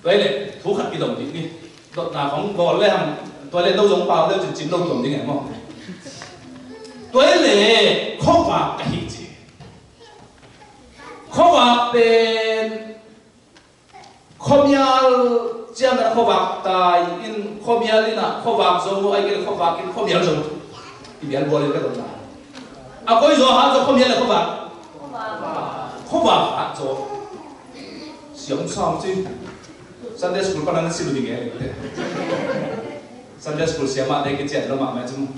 Tua hi leh thu khat kidong dih ni. Dotna kong bawl le hang tua le no zong pau le cincin lo tuam ding e maw? Tua hi leh khuavak ka hi ci. Khuavak pen Khuamial ciangin a khuavak tai in khuamial in a khuavak zo maw, ahih kei leh khuavak in khuamial zo. I bial bual in ka dotna a koi zaw hat zaw khuamial le khuavak? Khuavak hat zaw. Siam sam ci. Sunday school pan a na si lu ding e. Sunday school siam ah te kician lo mahmah ci maw.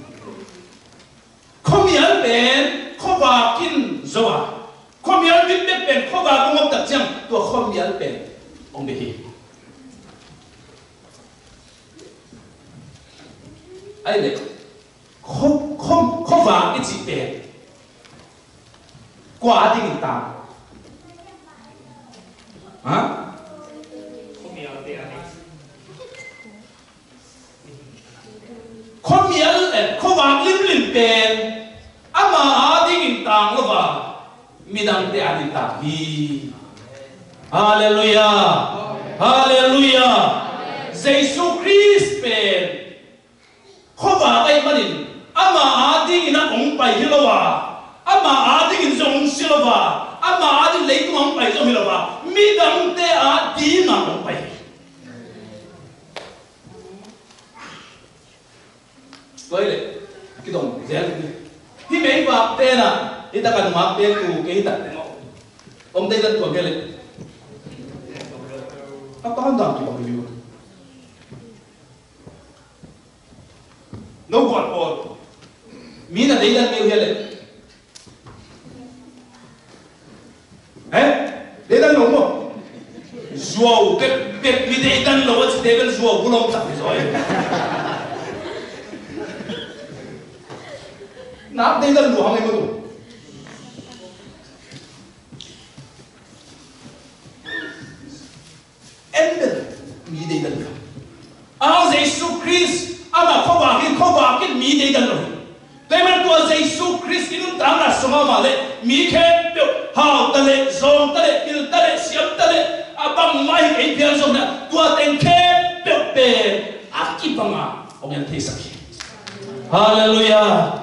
Khuamial pen khuavak in zo a, khuamial bit bek pen khuavak hong om tak ciang tua khuamial pen hong bia hi. Ahih leh khu, khu, khuavak i cih pen kua a dingin tang? Ha? Khuamial, eh, khuavak limlim pen ama a dingin tang lo a, midangte a dingin tang hi. Halleluiah. Halleluiah. Jesu Khrist pen khuavak ahih manin ama a dingin a hong pai hi lo a, ama a dingin zong hong si lo a, ama a dingin leitung a hong pai zong hi lo a, midangte a dingin a hong pai hi. Tua hi leh kidong zel hi. Hih meivak tenah hih tak a nungak te tu kei hih tak teng aw om dei dan tuam hi leh a pan dan tuam hi. No gual pawl. Mi na deidan mi uh hia le. Eh? Deidan lo maw? Zuau pek pek mi deidan lo a ci deidan zuau bulong tak mi zaw. Nak deidan lo hang i maw tu. En bel mi deidan kha. A Jesu Khrist ama khuavak in, khuavak in mi deidan lo hi. Tua ahih manin tua Jesu Khrist i nuntakna sungah mah le mi khempeuh hau ta le, zawng ta le, pil ta le, siam ta le, a bangmah hi kei phial zong na tua teng khempeuh pen a kibanga hong en theisak hi. Halleluiah.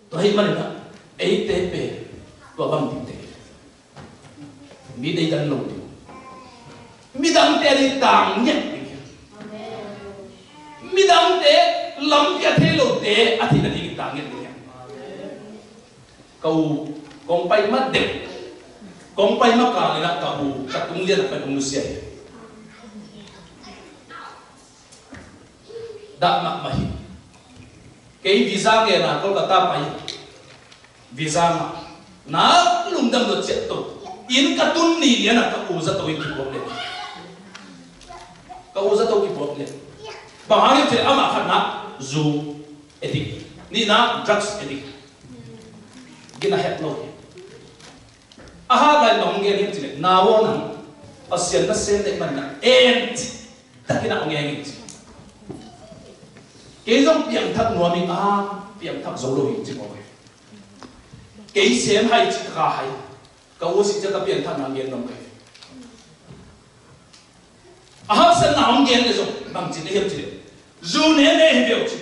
Tua ahih manin ah eite pen tua bang dingte. Mi deidan lo ding. Midangte a ding tang ngiat ding. Midangte lampi a thei lote a theihna ding tang ngiat ding. Ka u kong pai ma deuh, kong pai ma kal in ah ka u ka tung lian a pai kong nusia hi. Dah mahmah hi. Kei visa gen a Kolkata pai. Visa ngah. Na lungdam lo ciah to. Inn ka tun ni lian a ka u zato in kipuak lian. Ka u zato kipuak lian. Bang hang hiam cih leh amah khatna zu addict. Nihna drugs addict. Gina het lo hi. A hat lai nong gen hiam cih leh, na aw nang Pasian nasem dek man na en cih takin a ong eng in ci. Kei zong piangthak nuam ing a, piangthak zo lo hi ci mawk hi. Kei sem hai ci ka hai. Ka u si cia ka piangthak nang gen nong kai. A haksatna ong gen le zong bang ci le hiam ci le. Zu ne ne hi beu ci.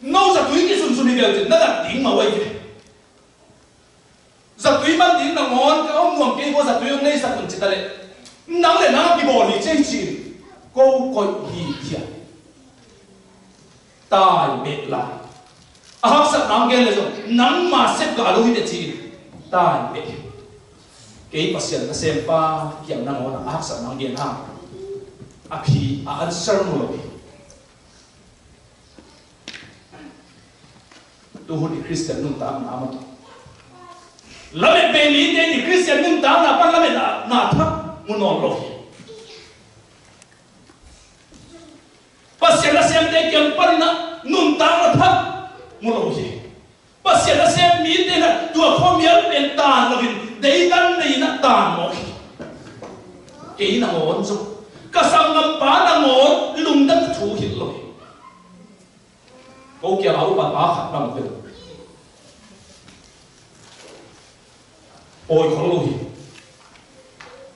No zatui kisunsun hi beu ci. Na dat ding ma wai hi. Zatui man ding nangawn ka om nuam kei maw, zatui hong neisak un ci ta leh, nang le nang a kibawl hi ci hi ci-in ko koih hi ci a. Tai beh lai. A haksat nang gen le zong nangma sep gah lo hi teh ci-in tai beh hi. Kei Pasian nasempa kiang nangawn a haksat nang gen hang a phi a answer mu lo hi. Tuhun i Khristian nuntakna a mah tawh lamet bei mite i Khristian nuntakna pan lametna thak mu nawn lo hi. Pasian nasemte kiang panin ah nuntakna thak mu lo hi. Pasian nasem mite in ah tua khuamial pen taan loin deidan nei in ah taan mawk hi. Kei nangawn zong ka sanggampa nangawn lungdam thu hilh lo hi. Ko kiang a upa pa khat bang bel awi khol lo hi.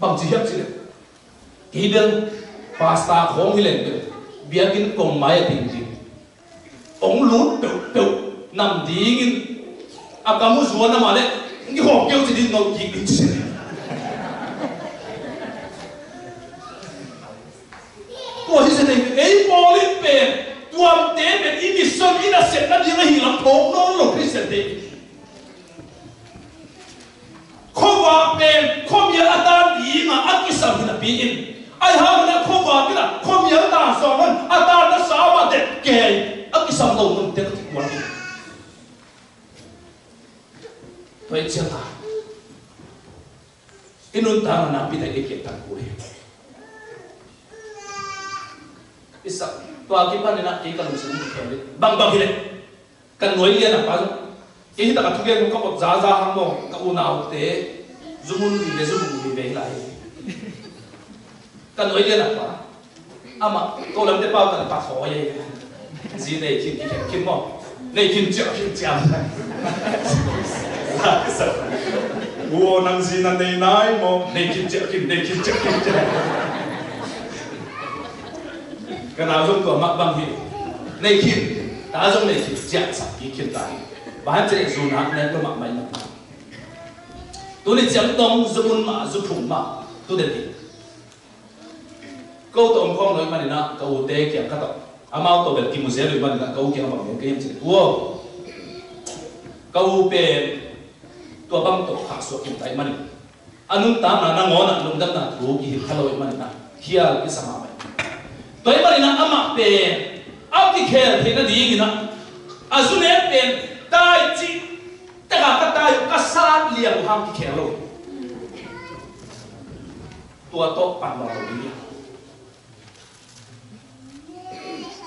Bang ci hiam ci leh, kei bel pastor khawng hi leng bel biakinn kong mai a ding ding, ong lut peuhpeuh nam dingin a kam uh zuan amah leh, ong kihawm kei uh ci ding, no kik ding ci. Tua hi se nei, ei pawl in pen tuamte pen i mission i nasepna ding ahi lam phawk nawn lo Khristiante. Khuavak pen khuamial a taan ding a a kisam hi napi in, ahi hangin ah khuavak in ah khuamial taan sawm in a taan na sa mah teh kei a kisam lo nunte ka kikuan hi. Tua i ciang a i nuntakna nakpi tak i kiat tak kul hi. I sak tua kipan in ah kei ka lungsim um khel hi. Bangbang hi leh ka nuai lian a pa zong, kei hi tak a thugen ka ot zaza hang maw, ka unaute zumun vive, zumun vive hi lai hi. Ka nuai lian a pa amah ko lamte pau ka na pa thawi hi. Zi nei khin, kikhen khin maw. Nei khin ciah khin ciah. Uo, nang zi na nei nai maw. Nei khin ciah khin, nei khin ciah khin ciah. Ka nau zong tua mah bang hi. Nei khin, ta zong nei khin ciah sak kik khin ta hi. Bang hang ciah zu nak nek lo mah mai mah. Tuni ciang tong zumun mah, zuphung mah tu den hi. Ko tawh om khawm lo ih manin ah ka ute kiang ka tawh, amau tawh bel kimu zel lo ih manin ah ka u kiang a bang gen ka hiam cih leh, uo, ka u pen tua bang tawh khahsuah khin ta ih manin a nuntakna nangawn ah lungdamna thu kihilh kha lo ih manin ah khial kisa mahmah hi. Tua ahih manin ah amah pen a kikhel theih nadingin ah a zu nek pen tai cih takah ka tai uh, ka sat liang uh hang kikhel lo. Tua tawh pan lo ding hi.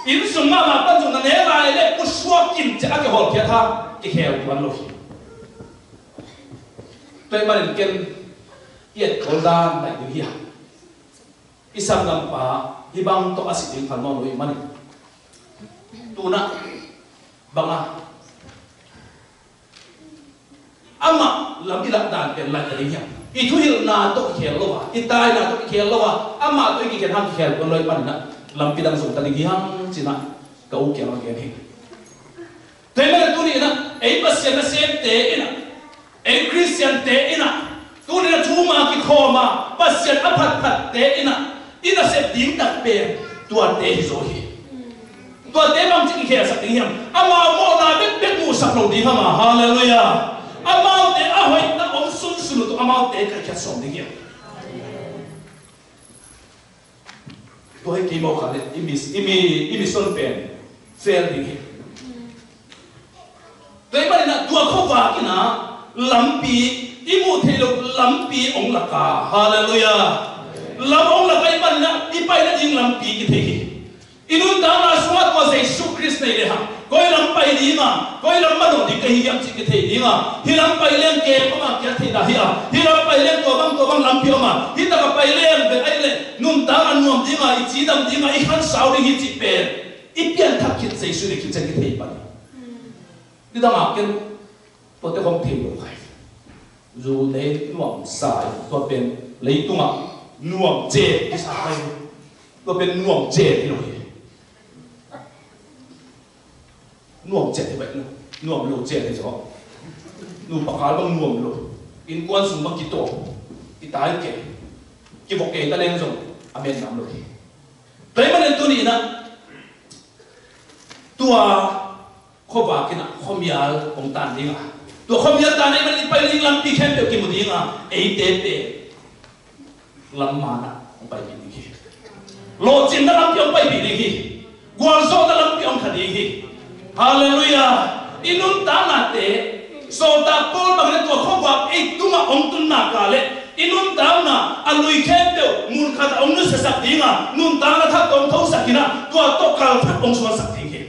Inn sung mahmah pan zong na ne lai le pusuak kim ciah a kihawlkhiat hang kikhel tuan lo hi. Tua ahih manin ken i etkawl dan naih ding hi hang. I sanggampa hih bang tawh a si ding phal nawn lo ahih manin, tu-in ah bang a amah lam i lak dan pen laih ta ding hiam? I thuhilhna tawh kikhel lo a, i taina tawh kikhel lo a, amah tawh i kikhel hang kikhel tuan lo ahih manin ah lampi dang zong ta ding hi hang ci-in ah ka u kiangah gen hi. Tua ahih manin tuni-in ah ei Pasian nasemte in ah, ei Khristiante in ah, tuni-in ah thu-um a kikhawm a Pasian a phatphatte in ah i nasep ding tak pen tuate hi zaw hi. Tuate bangci kikhelsak ding hiam? Amau mawhna bekbek muhsak lo ding hi mah. Halleluiah. Amaute a hoih tak om sunsun uh tawh amaute kaikhiat sawm ding hiam? Tua hi kei mawk kha leh i mi, i mi, i mission pen fail ding hi. Tua ahih manin ah tua khuavak in ah lampi, i muh theih loh lampi hong lak a. Halleluiah. Lam hong lak ahih manin ah i pai nading lampi kithei hi. I nuntakna sungah tua Jesu Khrist nei lehang koi lam pai ding a, koi lam manawh ding ka hi hiam cih kithei ding a, hih lam pai leng kem om a kiat theihna hi a, hih lam pai leng tua bang tua bang lampi om a, hih takah pai leng bek ahih leh nuntakna nuam ding a, i cidam ding a, i khansau ding hi cih pen i pianthak khit Jesu deih khit ciang kithei pan hi. Nidang a ken tuate khawng thei lo khai. Zu nei nuamsa in tua pen leitungah nuam cek i sa khai. Tua pen nuam cek hi lo hi. Nuam cek hi baih lo. Nuam lo cek hi zaw. Nupa kal bang nuam lo. Innkuan sung bang kitawp, kitai kei, kivok kei ta leng zong a men nam lo hi. Tua ahih manin tuni-in ah tua khuavak in ah khuamial hong tan ding a, tua khuamial tan ahih manin i pai ding lampi khempeuh kimu ding a, eite pen lam man ah hong paipih ding hi. Lawhcinna lampi hong paipih ding hi. Gualzawhna lampi hong kha ding hi. Halleluiah. I nuntaknate, sawltak Paul bangin ah tua khuavak ei tungah hong tun nak leh i nuntakna a lui khempeuh mun khat ah hong nusiasak ding a, nuntakna thak tawh hong thosak in ah tua tawh kalphat hong suansak ding hi.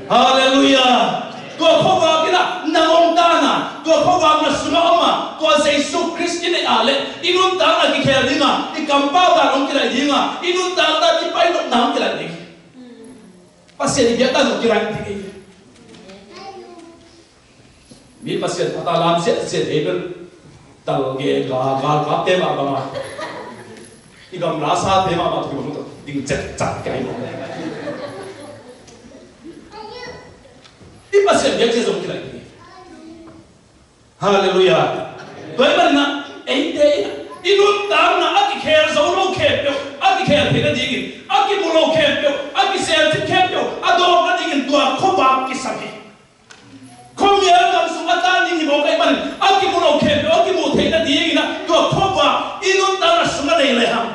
Halleluiah. Tua khuavak in ah nang hong tan a, tua khuavak na sungah om a, tua Jesu Khrist i neih a leh i nuntakna kikhel ding a, i kampau dan hong kilaih ding a, i nuntakna i pai nopna hong kilaih ding hi. Pasian i biakna zong kilaih ding hi. Mi Pasian a ta lam siahsiah ei bel tal ge ga galkapte mah bang a, i gamla sate mah bang a thu bang tawh ding cetcat kei mawk. I Pasian biak cia zong kilai ding hi. Halleluiah. Tua ahih manin ah eite in ah i nuntakna a kikhel zo lo khempeuh a kikhel theih nadingin, a kimu lo khempeuh a kisel cip khempeuh a dawk nadingin tua khuavak kisam hi. Khuamial gam sung a tan ding hi mawk ahih manin a kimu lo khempeuh a kimuh theih nadingin ah tua khuavak i nuntakna sungah nei lehang,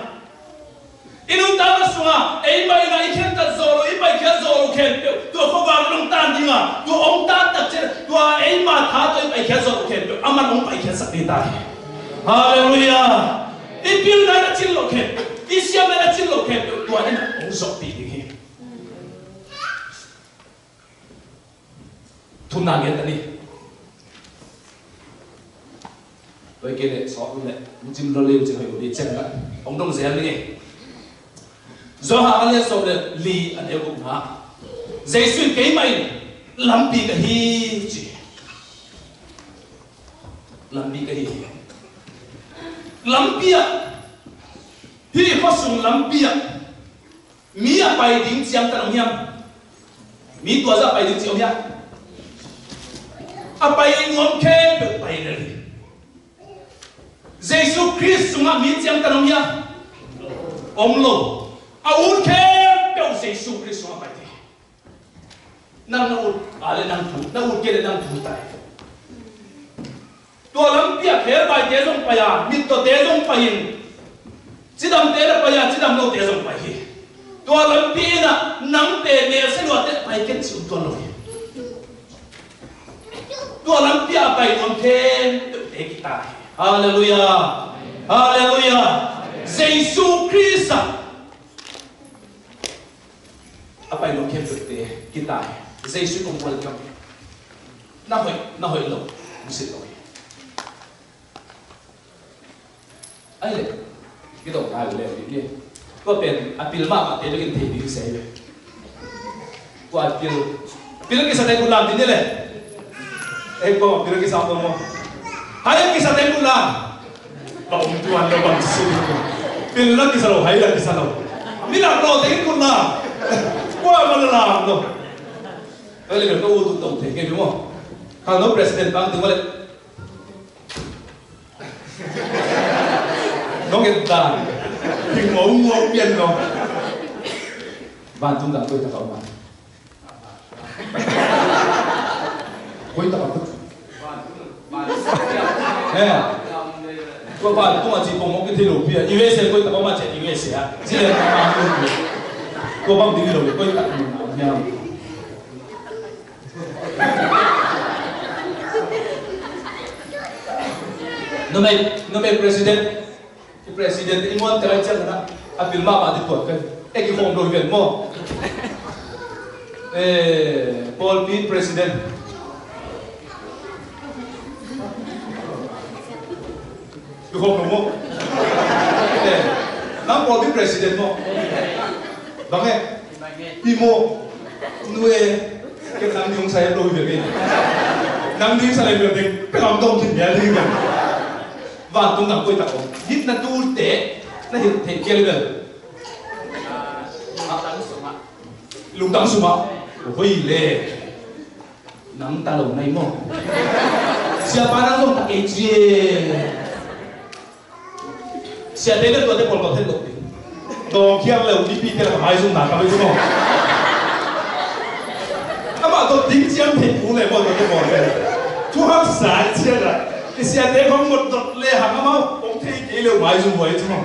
i nuntakna sungah eimah in ah i khentat zawh lo, i paikhiat zawh lo khempeuh tua khuavak in hong tan ding a, tua hong tan tak ciang tua eimah tha tawh i paikhiat zawh lo khempeuh aman hong paikhiatsak ding ta hi. Halleluiah. I pilna in a cin lo khempeuh, i siamna in a cin lo khempeuh tua in ah hong zawhpih ding hi. Thumna gen ta ni. Tua hi kei leh sawt un leh, mu cim lo leu cin hoih uh dih cen la. Hong dong zel ni. Johan a lian sawm le li a neu gukna. Jesu in keimah in lampi ka hi ci. Lampi ka hi. Lampi ah, hih khuasung lampi ah mi a pai ding ciangtan om hiam? Mi tuazah pai ding ci om hiam? A pai nuam khempeuh pai lel hi. Jesu Khrist sungah mi ciangtan om hiam? Om lo. A ut khempeuh Jesu Khrist sungah pai ding hi. Nang na ut a le nang thu, na ut kei le nang thu tai. Tua lampi ah khelbaite zong pai a, mittawte zong pai in, cidamte na pai a, cidam lote zong pai hi. Tua lampi in ah nang pen melsia luatte pai ken ci-in tuan lo hi. Tua lampi a pai nuam khempeuhte kitai hi. Halleluiah. Halleluiah. Jesu Khrist ah a pai nuam khempeuhte kitai hi. Jesu in hong welcome hi. Na hoih na hoih lo hong sit lo hi. Ai le, kidong nai uh le, ni. Tua pen a pil mahmah te bekin thei ding se le. Tua a pil, a pil kisate kul lam ding ni le. Ei, tua a pil kisa tua mo. Hai kisate kul lam. Ba um tuan lo bang si. Pil la kisa lo, hai la kisa lo. Mi la lo te kul lam. Tua ma la lam lo. Ai le, tua u tu tong thei ke mo. Khangno president bang tu mo le. Nong et dan. Hing ngau ngau pian nong. Vantung gam koi tak a om a? Koi tak a om? Eh. Tua vantung a ci pong mong kithei lo pi a. U S A koi tak a om a ci U S A. Ci le ma ma. Tua bang ding lo koi tak a om a. Numei, numei president, i president i muan te lai ciang na, a pil mahmah te tuat pen. E kikhawm lo hi ven maw. Eh, pawlpi president. Kikhawm lo maw. Eh, nang pawlpi president maw. Bang e. Hi maw. Nu e. Ken nang ding sa lo hi ve. Nang ding sa lo hi ve. Pe lam dong kin ya ding. Vantung gam koi tak om? Hilhna tulte na hilh theih kei le bel. Lungtang sungah. Hoih le. Nang ta lo nai maw. Siapa nang zong ta kei ci e. Siate le tuate pawl kawk het loh ding. Dawng khial le uh mipite le ka maizumna ka maizum aw. Amah tawh ding ciam thei pu le pawl tuate pawl le. Thu haksa ciat ah. I siate khong mot dot le hang amah hong thei kei le uh maizum huai ci maw.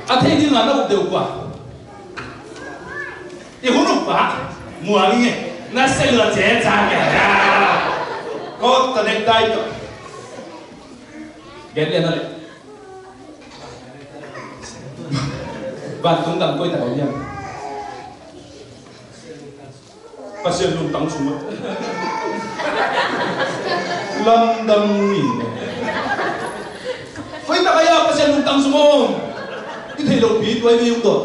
A thei ding a na up deuh kua. I hun uh pah muang i nge. Na se lua ce ca nge. Kawt ta nek dai tawh. Gen lian a leh. Vantung gam koi tak a om hiam? Pasian lungtang sungah. Lamdang mi. Koi tak a hiam Pasian lungtang sungah om? I theih loh pi tua i mi ung tawh.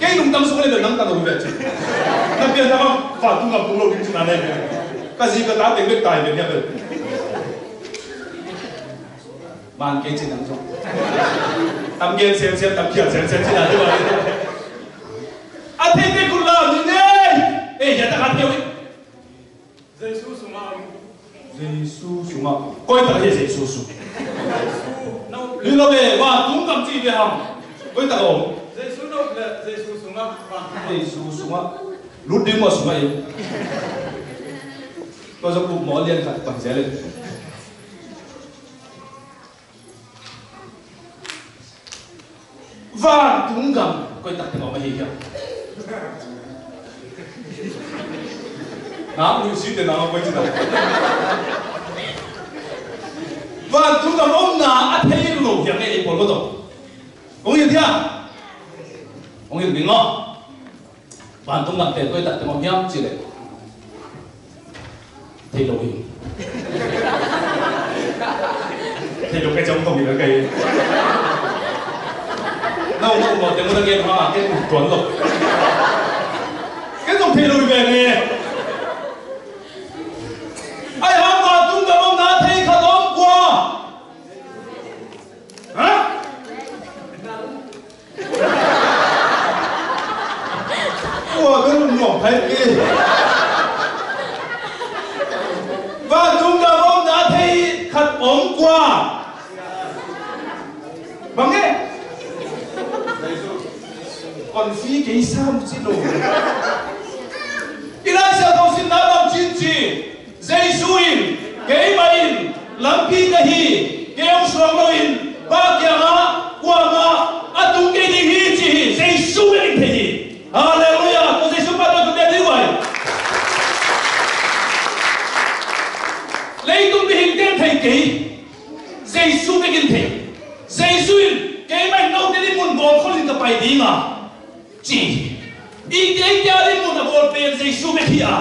Kei lungtang sung le bel nang ta lo hi ve ci. Na pian na ma vantung gam tung lo ding ci na nei ve. Ka zi ka ta teng bek tai ve nia bel. Man kei ci nang zong. Tam gen sem sem, tam khial sem sem ci na deuh a. A thei te kul la ni nei. Ei, ya ta ka thei. Jesu sungah om. Jesu sungah. Koi tak hi Jesu sung. Jesu na up le. Hi lo ve, vantung gam ci ve hang. Koi tak om? Jesu na up le, Jesu sungah. Jesu sungah. Lut ding maw sungah in. Tua zong up maw lian khat pan zel in. Vantung gam koi tak teng om ahi hiam? Nang nuih si te nang koi ci ta. Vantung gam omna a thei lo hiam e, ei pawl ko tawh. Kong hilh hiam? Kong hilh ding aw. Vantung gam pen koi tak teng om hiam cih leh thei lo hi. Thei lo kei ciang kong hi lo kei. Na um na um lo teng mun a gen hang a ken tuan lo. Ken zong thei lo hi ve nge. Ai hang vantung gam omna thei khat om kua. Ha? Ua, ka lungnuam phai kei. Vantung gam omna thei khat om kua. Bang e? Konfi kei sam ci lo. I Lai Siangtho simna bang ci ci. Jesu in, keimah in lampi ka hi, kei hong suang loin Pa kiangah kuamah a thei kei. Jesu bek in thei. Jesu in, "Keimah in note ding mun bawl khol in ka pai ding a," ci hi. Eite, eite a ding mun a bawl pen Jesu bek hi a,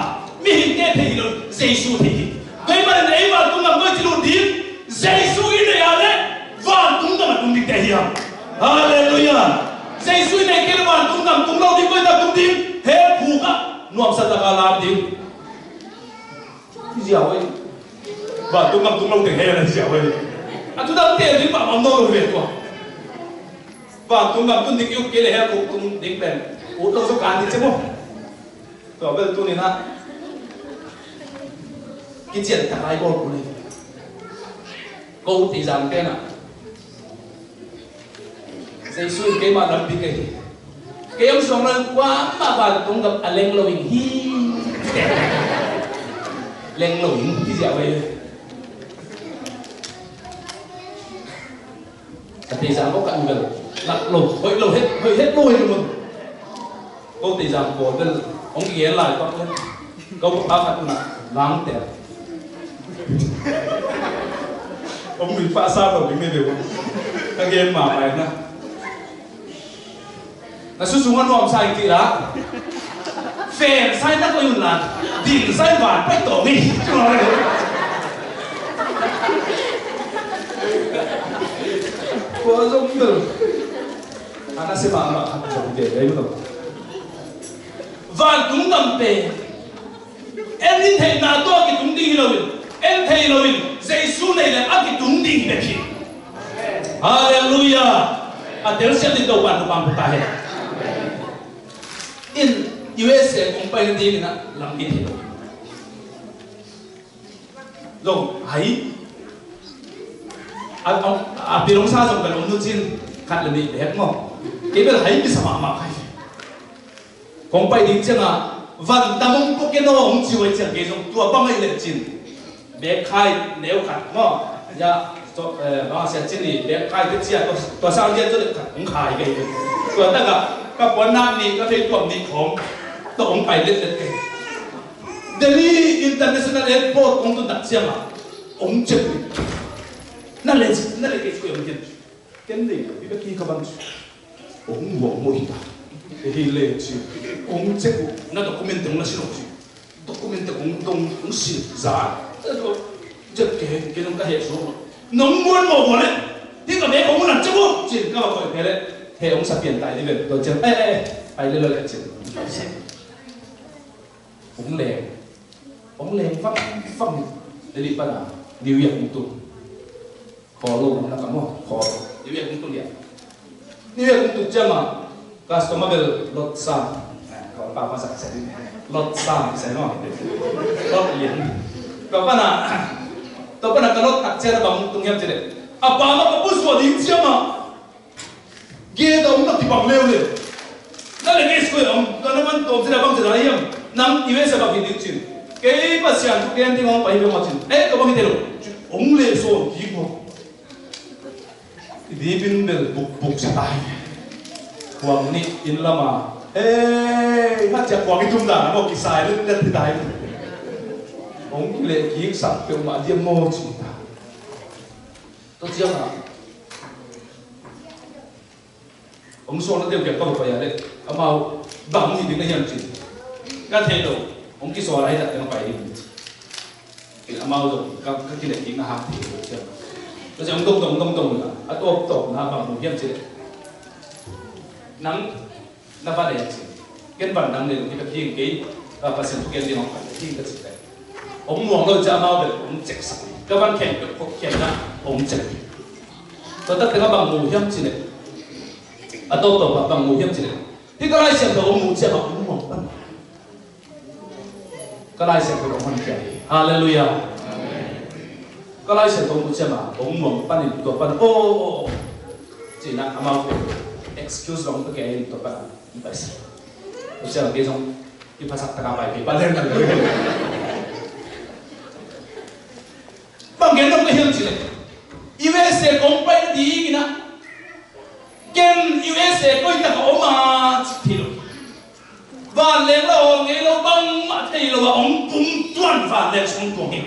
mihingte thei hi lo, Jesu thei hi. Keimah in ei vantung gam koi ci lut ding, Jesu i neih a leh vantung gam a tung dingte hi a. Halleluiah. Jesu i neih kei leh vantung gam tung lo ding, koi tak tung ding? Hell phuk ah nuamsa tak a lam ding. Hi ziau ei. Vantung gam tung lo teng hell hi ziau ei. A thu dang teel ding pah bang nawn lo hi ve tua. Vantung gam tun ding i ut kei leh hell phuk tung ding pen ut lo zaw kan ding ci maw. Tua bel tuni-in ah kician tak lai bawl kul hi. Ko teizang pen ah Jesu in keimah lampi ka hi. Kei hong suang lo in kuamah vantung gam a leng lo ing hi. Leng lo ing hi ziau ei. Ka teizang ko ka ing bel lak lo, hoih lo het, hoih het lo hi lo mun. Ko teizang ko bel hong kigen lai pak le. Ko pa khat na lang te. Hong nui pah sa lo ding ne deu. Ka gen mahmah na. Na su sung a nuam sa ing ci la. Fen sa in na koih un la. Ding sa in van pai tawh ngi. Ko zong bel. Ana se mahmah khat zong te dai lo. Vantung gam pen en i theihna tawh a kitung ding hi lo in, en thei lo in, Jesu neih leh a kitung ding hi bek hi. Halleluiah. A telsiam ding Topa'n thupha pia ta hen. In U S A kong pai nadingin ah lampi thei lo. Zong hai. A, a, a pilong sa zong kan om nu cin khat le nih bek maw. Kei bel hai kisa mahmah kai. Kong pai ding ciangah van tam hong pua ken aw hong ci uh ai ciang kei zong tua bang ahi le cin. Bek khai neu khat maw. Ya, so, eh, bang a sia cin i bek khai te cia tua, tua sang dia tua le khat hong khai kei. Tua takah ka puan nak nih ka thei tuam nih khawng tua hong pai letlet kei. Delhi International Airport hong tun tak ciangah hong cek uh. Na le, na le kei koi hong hian. Ken le, i bek hi ka bang ci. Hong muang maw hi ta. Hi le ci. Hong cek uh. Na document te hong la si lo ci. Document te hong dong hong si za. Cek ke, ke nong ka heh so. Nong muan maw maw le. Hi ka bek hong nang cek uh. Ci ka ba koi phe le. He hong sa pian tai di ven. Tua ciang. Eh, eh, eh. Ai le lo le ci. Hong leng. Hong leng vang vang. Delhi pan a New York hong tun. Khawl lo na ka maw. Khawl. New York hong tun lian. New York hong tun ciang a customer bel lot sam. Khawl pa masak sa ding. Lot sam sa maw. Lot lian. Tua pan a, tua pan a ka lot tak ciang a bang hong tung hiam ci leh, a pa mah ka pusuah ding ciang a gate a om na kibang leuleu. Na le gate koi a om, ka na man tawm cin a bang cin a hiam. Nang U S A bang hi ding cin. Kei Pasian thu gen ding hong pai hi bang cin. Eh, ka bang hi te lo. Hong le sawn kik maw. I dipin bel bukbuk sa tai. Kuang nih inn lama. Eh, na cia kuang i tum dan a maw kisai lut lut hi tai. Hong le kik sak peuhmah diam maw cin ta. Tua ciang a hong suakna deuh kiang ka va pai a leh amau bang hi ding na hiam cin. Ka thei lo, hong kisual a hi tak teng a pai ding. Amau zong ka, ka kileh kik na hak thei lo ciang. Tua ciang hong dong dong dong dong a, a tawp tawp na bang mu hiam cin. Nang na van e cin. Ken van dang nei lo, kei bek ding kei, a, Pasian thugen ding hong khat ding ka ci pen. Hong muang lo ciang amau bel hong cek sak. Ka van khen bek kok khen na hong cek. Tua tak teng a bang mu hiam cin e. A tawptawp a bang mu hiam cin e. Hih ka Lai Siangtho hong mu ciang a hong muang pan. Ka Lai Siangtho hong honkhia hi. Halleluiah. Ka Lai Siangtho hong mu ciang a hong muang panin tua pan aw, aw, aw. Cih na amau excuse bang pia kei in tua pan a. Tua ciang kei zong i phasak taka pai kei pan leng. Bang gen nong ka hiam cih leh U S A kong pai nading in ah ken U S A koi tak a om a cih thei lo. Vanleng la awl ngei lo bangmah thei lo a hong pum tuan vanleng sung tuang hi.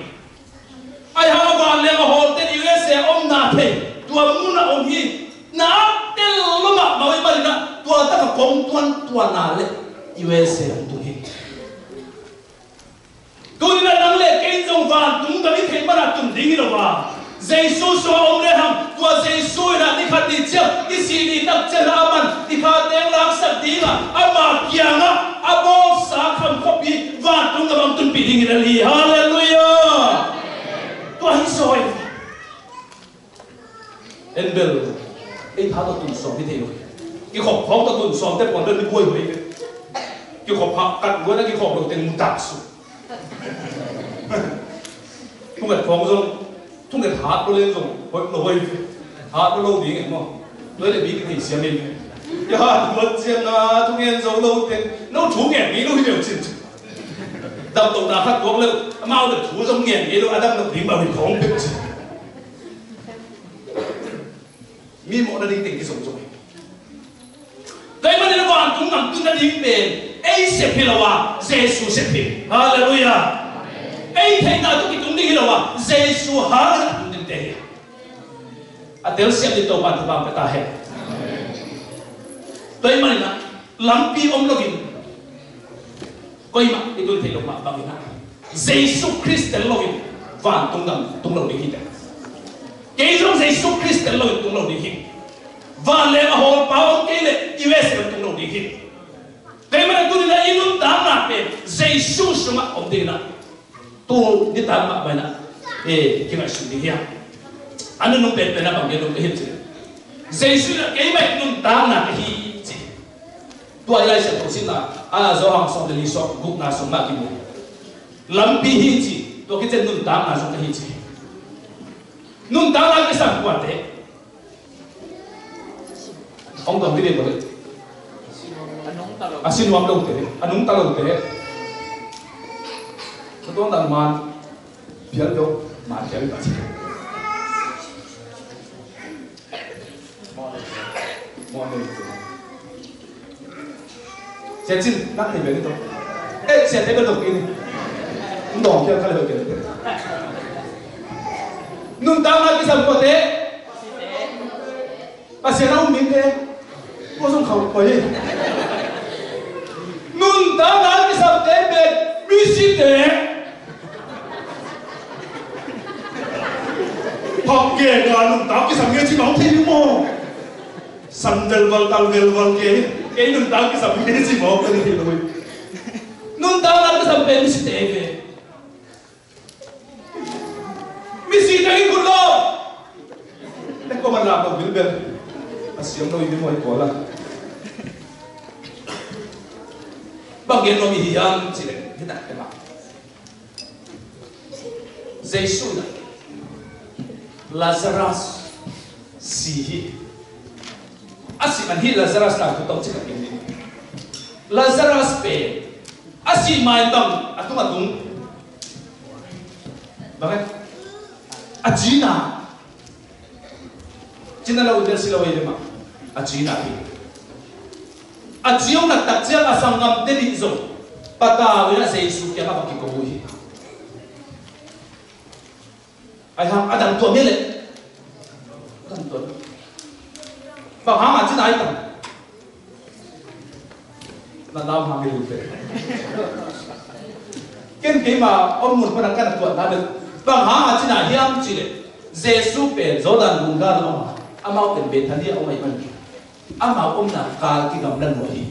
Ahi hang a vanleng a hawlte in U S A a omna thei tua munah om hi. Na tel lo mahmah uh ahih manin ah tua tak a kong tuan tuan a leh U S A hong tung hi. Tuni-in ah nang le kei in zong vantung gam i theih manin ah tun ding hi lo a, Jesu sungah om lehang tua Jesu in ah ni khat ni ciang i sih ni tak ciang ah aman i khate hong laksak ding a, ama kiangah a bawlsa kham khuapi vantung gam hong tunpih ding hi lel hi. Halleluiah. Tua hi zaw hi. En bel, ei tha tawh tun sawm hi thei lo hi. Kikhop khawng tawh tun sawmte pawl bel mi buaihuai hi ve. Kikhop hak kat luan a kikhop lo teng mutak su. Thunget khawng zong, thunget hat lo leng zong hoih lo hoih hi ve. Hat lo lo ding e maw. Noi le bi kithei siam hi ve. Ya, luat ciang a thungen zo lo teng no thu ngen ngei lo hi ve cin. Damlohna khat tuak leh amau le thu zong ngen ngei lo, a damlo ding bang hi khawng peuh cin. Mi mawhna ding teng kizom zom hi. Tua ahih manin vantung gam tun nading pen ei sep hi lo a, Jesu sep hi. Halleluiah. Ei theihna tawh kitung ding hi lo a, Jesu hangin a tung dingte hi. A telsiam ding Topa'n thupha pia ta hen. Tua ahih manin ah lampi om loin, koimah i tun theih loh mah bangin ah Jesu Khrist tel loin vantung gam tung lo ding hi teh. Kei zong Jesu Khrist tel loin tung lo ding hi. Vanleng a hawlpa om kei leh U S A tung lo ding hi. Tua ahih manin tuni-in ah i nuntakna pen Jesu sungah om dingin ah tu nitak mah bangin ah, eh, kingaihsun ding hi hang. A nunung penpen ah bang gen nuam ka hiam cih leh, Jesu in ah keimah nuntakna ka hi ci. Tua i Lai Siangtho simna a, Johan sawm le li, sawm gukna sung mah kimu. Lampi hi ci, tua khit ciang nuntakna zong ka hi ci. Nuntakna kisam kuate? Hong dong dih dih ko le. A si nuam lote, a nungta lote. Ka tuang dan man phial dong, man phial dong. Sia Cin, nak ni beli tu. Eh, sia tebe tu ini. Ndong phial kali bagi. Nuntakna kisam kuate? Pasian a um mite, tua zong khauh koi hi. Nuntakna kisamte pen misite. Phak gen a nuntak kisam nge ci bang thei ding maw? Sam velval, tal velval ke. Kei nuntak kisam nge ci bang thei ding maw? Nuntakna kisam pen misite pen. Misi teng in kun lo. Tek ko man lam lo bilbel. A siam lo i mi muai ko la. Bang gen lo mi hiam ci le. Hi tak te ma. Jesu na. Lazarus si hi. A si man hi Lazarus na ku tong ci ka keng ni. Lazarus pen a si mai bang a tung a tung. Bang a cina. Cina lo del si lo i ma. A cina hi. A ciong na tak ciang a sanggamte nih zong patau in a Jesu kiang a va kiko hi. Ai hang a dam tuam hi leh. A dam tuam. Bang hang a cina ai tam. Na dam hang hi leh. Ken keima om mun pana kana tuam na bel. Bang hang a cina hiam ci leh. Jesu pen Jordan gung gal om a. Amau pen Bethania om ai man. Amau omna kal kigamla nuam hi.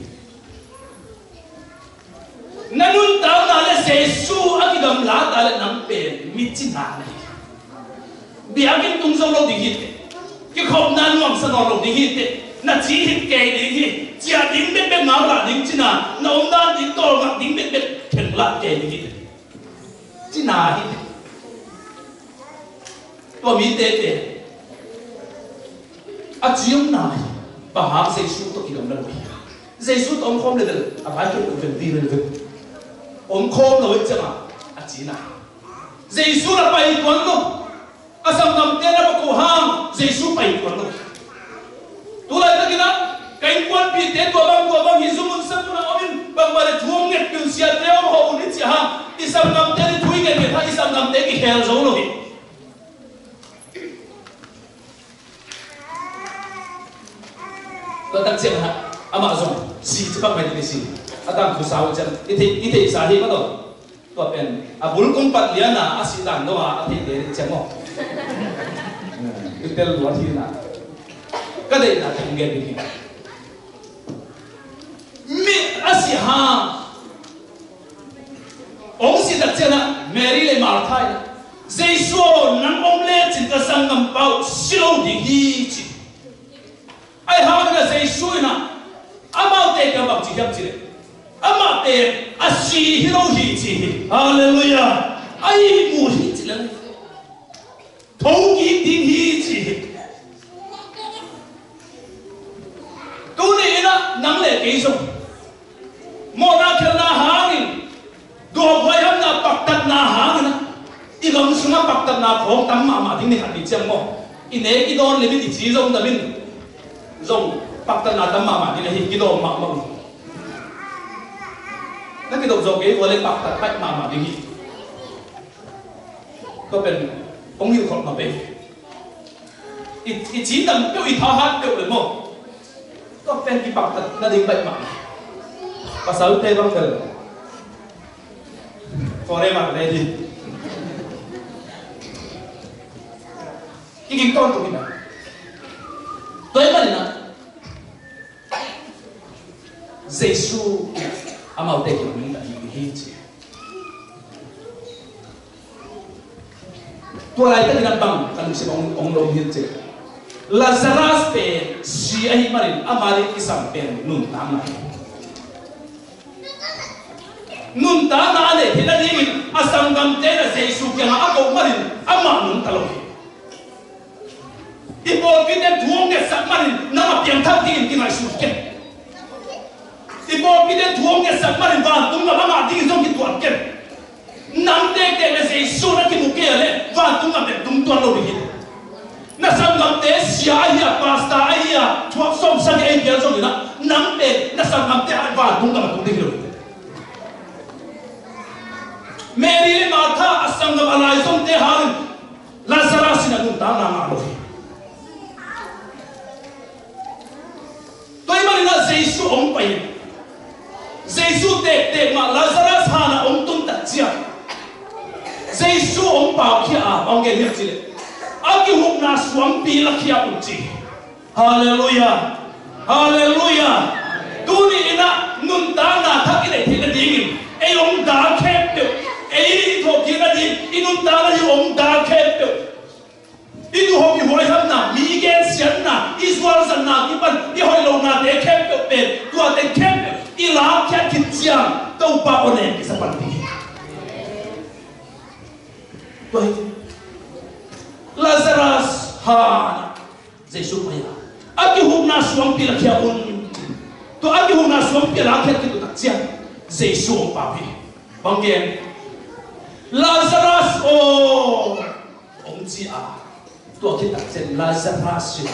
Na nuntakna le Jesu a kigamla ta le nang pen mi cina na hi. Biakinn tung zo lo ding hi teh. Kikhopna nuamsa nawn lo ding hi teh. Na ci hit kei ding hi. Ciah ding bekbek, ngau lah ding cina. Na omdan ding tawlngak ding bekbek khenlah kei ding hi teh. Cina hi teh. Tua mite pen a ciamna hi. Bang hang Jesu tawh kigamla lo hi. Jesu tawh om khawm le vel a vai khel lo vel, ding le vel. Om khawm lo hi ciangin a cina hi. Jesu na pai tuan lo. A sanggamte na va ko hang Jesu pai tuan lo. Tulai takin ah ka innkuanpihte tua bang tua bang hi zong hun sa tuna om in bangmah le thu hong ngetpih un, siate hong hawh un i cih hang i sanggamte in thu i ngetnget hang i sanggamte kikhel zo lo hi. Tak ciang ha, amah zong si cipak mai ding i si. A tangthu sau ciang i thei, i theisa hi mah tawh. Tua pen a bul kong pat liana a sih dan dong a, a theite ding ciang maw. I tel luat hi na. Ka deihna teng gen ding hi. Mi a si ha. Hong si tak ciangin Mary le Martha in, "Jesu aw, nang om lecin ka sanggampa uh si lo ding hi," ci. Ahi hangin Jesu in amaute kiang bang ci hiam cih leh, "Amah pen a si hi lo hi," ci hi. Halleluiah. A ihmu hi ci leng, thokik ding hi ci hi. Tuni in nang le kei zong mawhna khelhna hangin, duhhuaihamna paktatna hangin, i gam sungah paktatna khawng tam mahmah ding ni khat ni ciang maw. I nek i dawn lim in, i ci zong dam in, zong paktatna tam mahmah ding ahi, kidawm mahmah uh. Na kidop zawh kei uh leh paktat paih mahmah ding hi. Tua pen hong hilh khol mah pei. I, i ci dam peuh, i thahat peuh leh maw, tua pen kipaktat nading baih mah. Pasalte bang bel forever ready. I ging tawntung in a, tua ahih manin a, Jesu amaute kiang nungta hi, hi ci. Tua laitakin a bang ka lungsim hong, hong lom hiam cih leh, Lazarus pen si ahih manin ama ding kisam pen nuntakna hi. Nuntakna a neih theih nadingin a sanggamte in Jesu kiangah a koh manin amah nungta lo hi. I pawlpite thu hong ngetsak manin nang a piangthak dingin kingaihsun ken. I pawlpite thu hong ngetsak manin vantung gam a ngah dingin zong kituat ken. Nang tektek le Jesu na kimu kei a leh vantung gam pen tung tuan lo ding hi. Na sanggamte sia ahi a, pastor ahi a, thuak sawm sagih ahi pian zongin a, nang pen na sanggamte a vantung gam a tung ding hi lo hi. Mary le Martha a sanggam a laizomte hangin Lazarus in a nuntakna ngah lo hi. Tua ahih manin a Jesu hong pai in, Jesu tektek mah Lazarus han ah hong tun tak ciang, Jesu hong paukhia a, hong gen hiam cih leh, a kihukna suangpi lakhia un ci. Halleluiah. Halleluiah. Tuni in a nuntakna thak i neih theih nadingin ei hong dal khempeuh, ei i thawhkik nading, i nuntakna ding hong dal khempeuh, i duhhop i huaihamna, mi gensiatna, i zualzatna kipan i hoih lohnate khempeuh pen, tuate khempeuh i lakkhiat khit ciang Topa aw nen kisa pan ding hi. Tua hi Lazarus han ah Jesu pai a, a kihukna suangpi lakhia un. Tua a kihukna suangpi a lakhia khit uh tak ciang Jesu hong pau hi. Bang gen, "Lazarus aw," hong ci a, tua khit tak ciang Lazarus in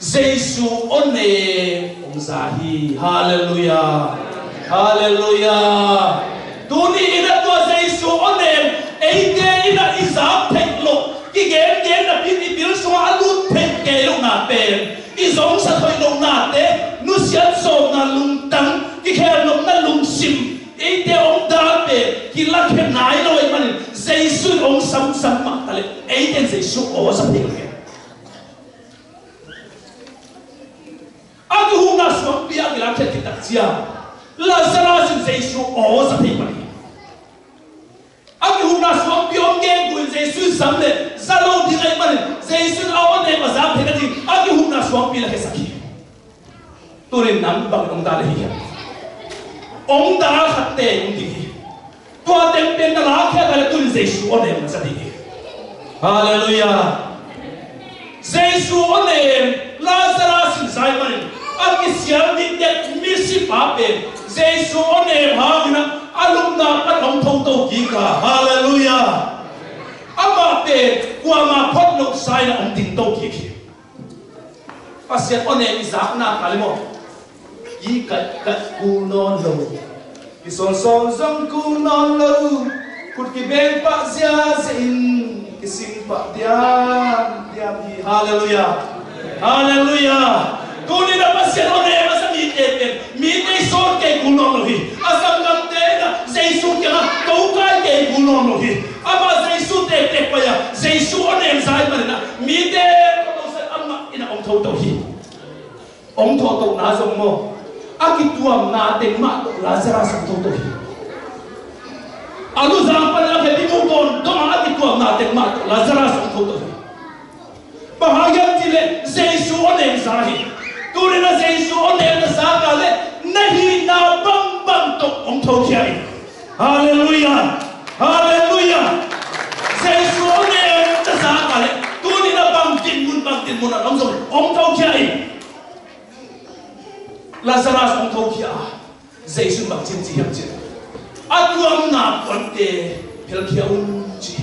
Jesu aw nem hong za hi. Halleluiah. Halleluiah. Tuni in a tua Jesu aw nem eite in a i zak theih loh, kigengen napi in i bil sungah a lut theih kei lohna pen, i zongsak hoih lohnate, nusiat zawhna lungtang, kikhelnopna lungsim, eite hong dal pen kilakhia nai lo ahih manin Jesu in hong samsam mah ta leh eite in Jesu aw za thei lo hi. A kihukna suangpi a kilakhia khit tak ciang Lazarus in Jesu aw za thei pan hi. A kihukna suangpi hong gen buin Jesu in zam leh za lo ding ahih manin Jesu in a aw nem a zak theih nading a kihukna suangpi lakhiasak hi. Tunin nang bangin hong dal ahi hiam? Hong dal khat teng hong ding hi. Tua teng pen na lakhia ta leh tunin Jesu aw nem na za ding hi. Halleluiah. Jesu aw nem, Lazarus in za ahih manin a kisial dikdek misipa pen Jesu aw nem hangin a lupna pan hong thoto kik a. Halleluiah. Amah pen kuamah phot loh sa in a hong dingto kik hi. Pasian aw nem i zakna kal hi maw? Kikaihkaih kul nawn lo, kisawnsawm zong kul nawn lo, khut kibeng pah ziahziah in kising pah diamdiam hi. Halleluiah. Halleluiah. Tuni-in a Pasian aw nem a za mite pen mite i sawt kei kul nawn lo hi. A sanggamte in a Jesu kiangah tokai kei kul nawn lo hi. Amah Jesu tektek pai a Jesu aw nem za ahih manin a mite tawh amah in a om thotho hi. Om thotho na zong maw, a kituamna teng mah tawh Lazarus om thotho hi. A luzang panin a khe i mu tawn dong a kituamna teng mah tawh Lazarus om thotho hi. Bang hang hiam cih leh Jesu aw nem za hi. Tuni-in a Jesu aw nem na zak a leh na hihna bangbang tawh om thokhia in. Halleluiah. Halleluiah. Jesu aw nem na zak a leh tuni-in a bang dinmun bang dinmun a om zong om thokhia in. Lazarus om thokhia a, Jesu bang ci hiam cih leh a tuamna puante phelkhia un ci.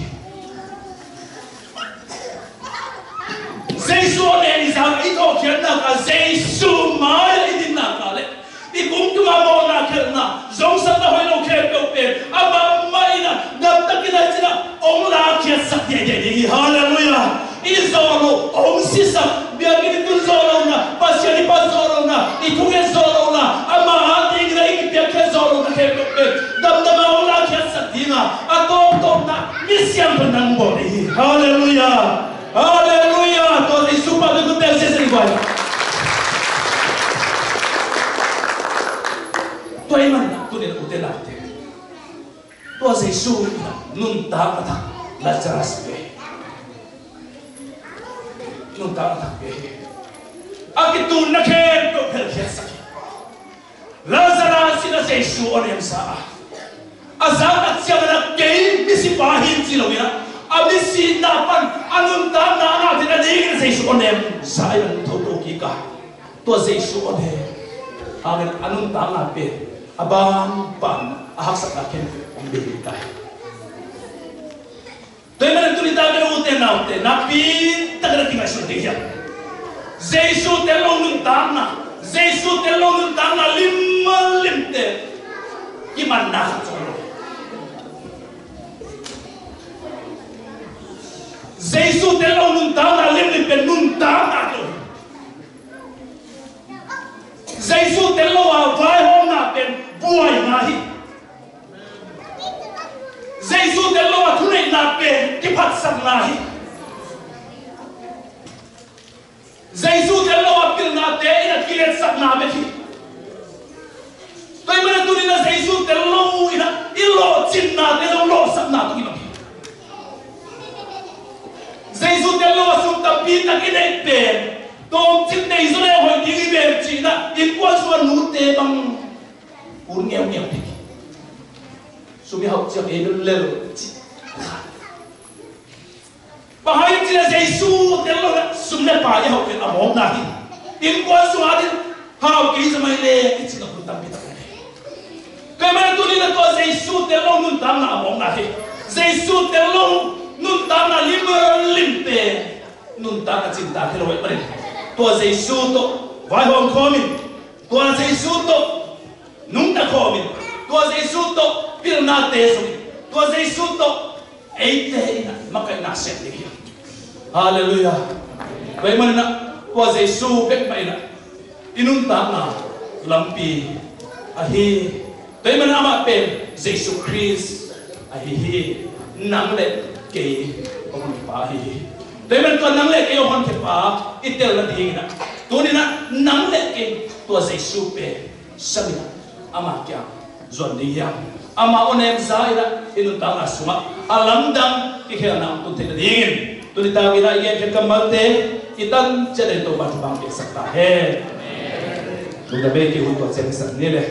Jesu aw nem i zak i thokhiat nak a Jesu mai-ah i din nak a leh i kumtuang a mawhna khelhna zongsakna hoih lo khempeuh pen amah mah in a damtakin a cih a hong lakkhiatsak diaidiai ding hi. Halleluiah. I zawh loh hong sisak, biakinn i tun zawh lohna, Pasian i phat zawh lohna, i thunget zawh lohna, amah adingin a i kipiakkhiat zawh lohna khempeuh pen damdam a hong lakkhiatsak ding a, a tawptawpna mi siangtho nang bawl ding hi. Halleluiah. Halleluiah. Tua Jesu pa pen tua pen siasia ding hi. Tua ahih manin a tuni-in a ute naute, tua Jesu in a nuntakna thak Lazarus pia hi. Nuntakna thak pia hi. A kitunna khempeuh phelkhiatsak hi. Lazarus in a Jesu aw nem za a, a zak tak ciangin a kei misipa hi ci lo in a, a misihna pan a nuntakna a ngah theihna dingin a Jesu aw nem za in a thotho kik a. Tua Jesu aw nem, amen, a nuntakna pen a banban a haksatna khempeuh hong bei ta hi. Tua ahih manin tuni-in a ute naute, nakpi takin a kingaihsun ding hi hang. Jesu tel lo nuntakna, Jesu tel lo nuntakna limlimte kimanna khat zong lo. Jesu tel lo nuntakna limlim pen nuntakna lo. Jesu tel lo a vaihawmna pen buaina hi. Jesu tel lo a thuneihna pen kiphatsakna hi. Jesu tel lo a pilnate in a kiletsakna bek hi. Tua ahih manin a tuni-in a Jesu tel lo in a i lawhcinnate zong lawhsakna tawh kibang hi. Jesu tel lo a sum tampi tak i neih pen tawmcik nei zaw leh hoih ding hi ven ci-in a innkuan sungah nute bang kun ngeungeu ding hi. Sum i hauh ciang ei bel lel ci. Bang hang hiam cih leh Jesu tel lo in a sum le pai i hauh pen a mawkna hi. Innkuan sungah a ding hau kei zah mai le i cih a hun tampi tak om hi. Tua ahih manin tuni-in a tua Jesu tel lo nuntakna a mawkna hi. Jesu tel lo nuntakna limlim pen nuntakna cintak hi lo ahih manin tua Jesu tawh vaihawm khawm in, tua Jesu tawh nungta khawm in, tua Jesu tawh pilnate zong in, tua Jesu tawh eite in a makaihna sem ding hi. Halleluiah. Tua ahih manin a tua Jesu bek mah in a i nuntakna lampi ahi. Tua ahih manin amah pen Jesu Khrist ahi hi. Nang le kei a honkhia pa ahi hi. Tua ahih manin tua nang le kei a honkhia pa i tel nadingin a tuni-in a nang le kei tua Jesu pen sam in a ama kiang zuan ding hi hang. Ama aw nem za in a i nuntakna sungah a lamdang kikhelna hong tun theih nadingin tuni takin a i genkhiat kammalte i tan ciat in Topa thupha hong piaksak ta hen. Lungdam ei, kei hun tua ciang hisak ni le.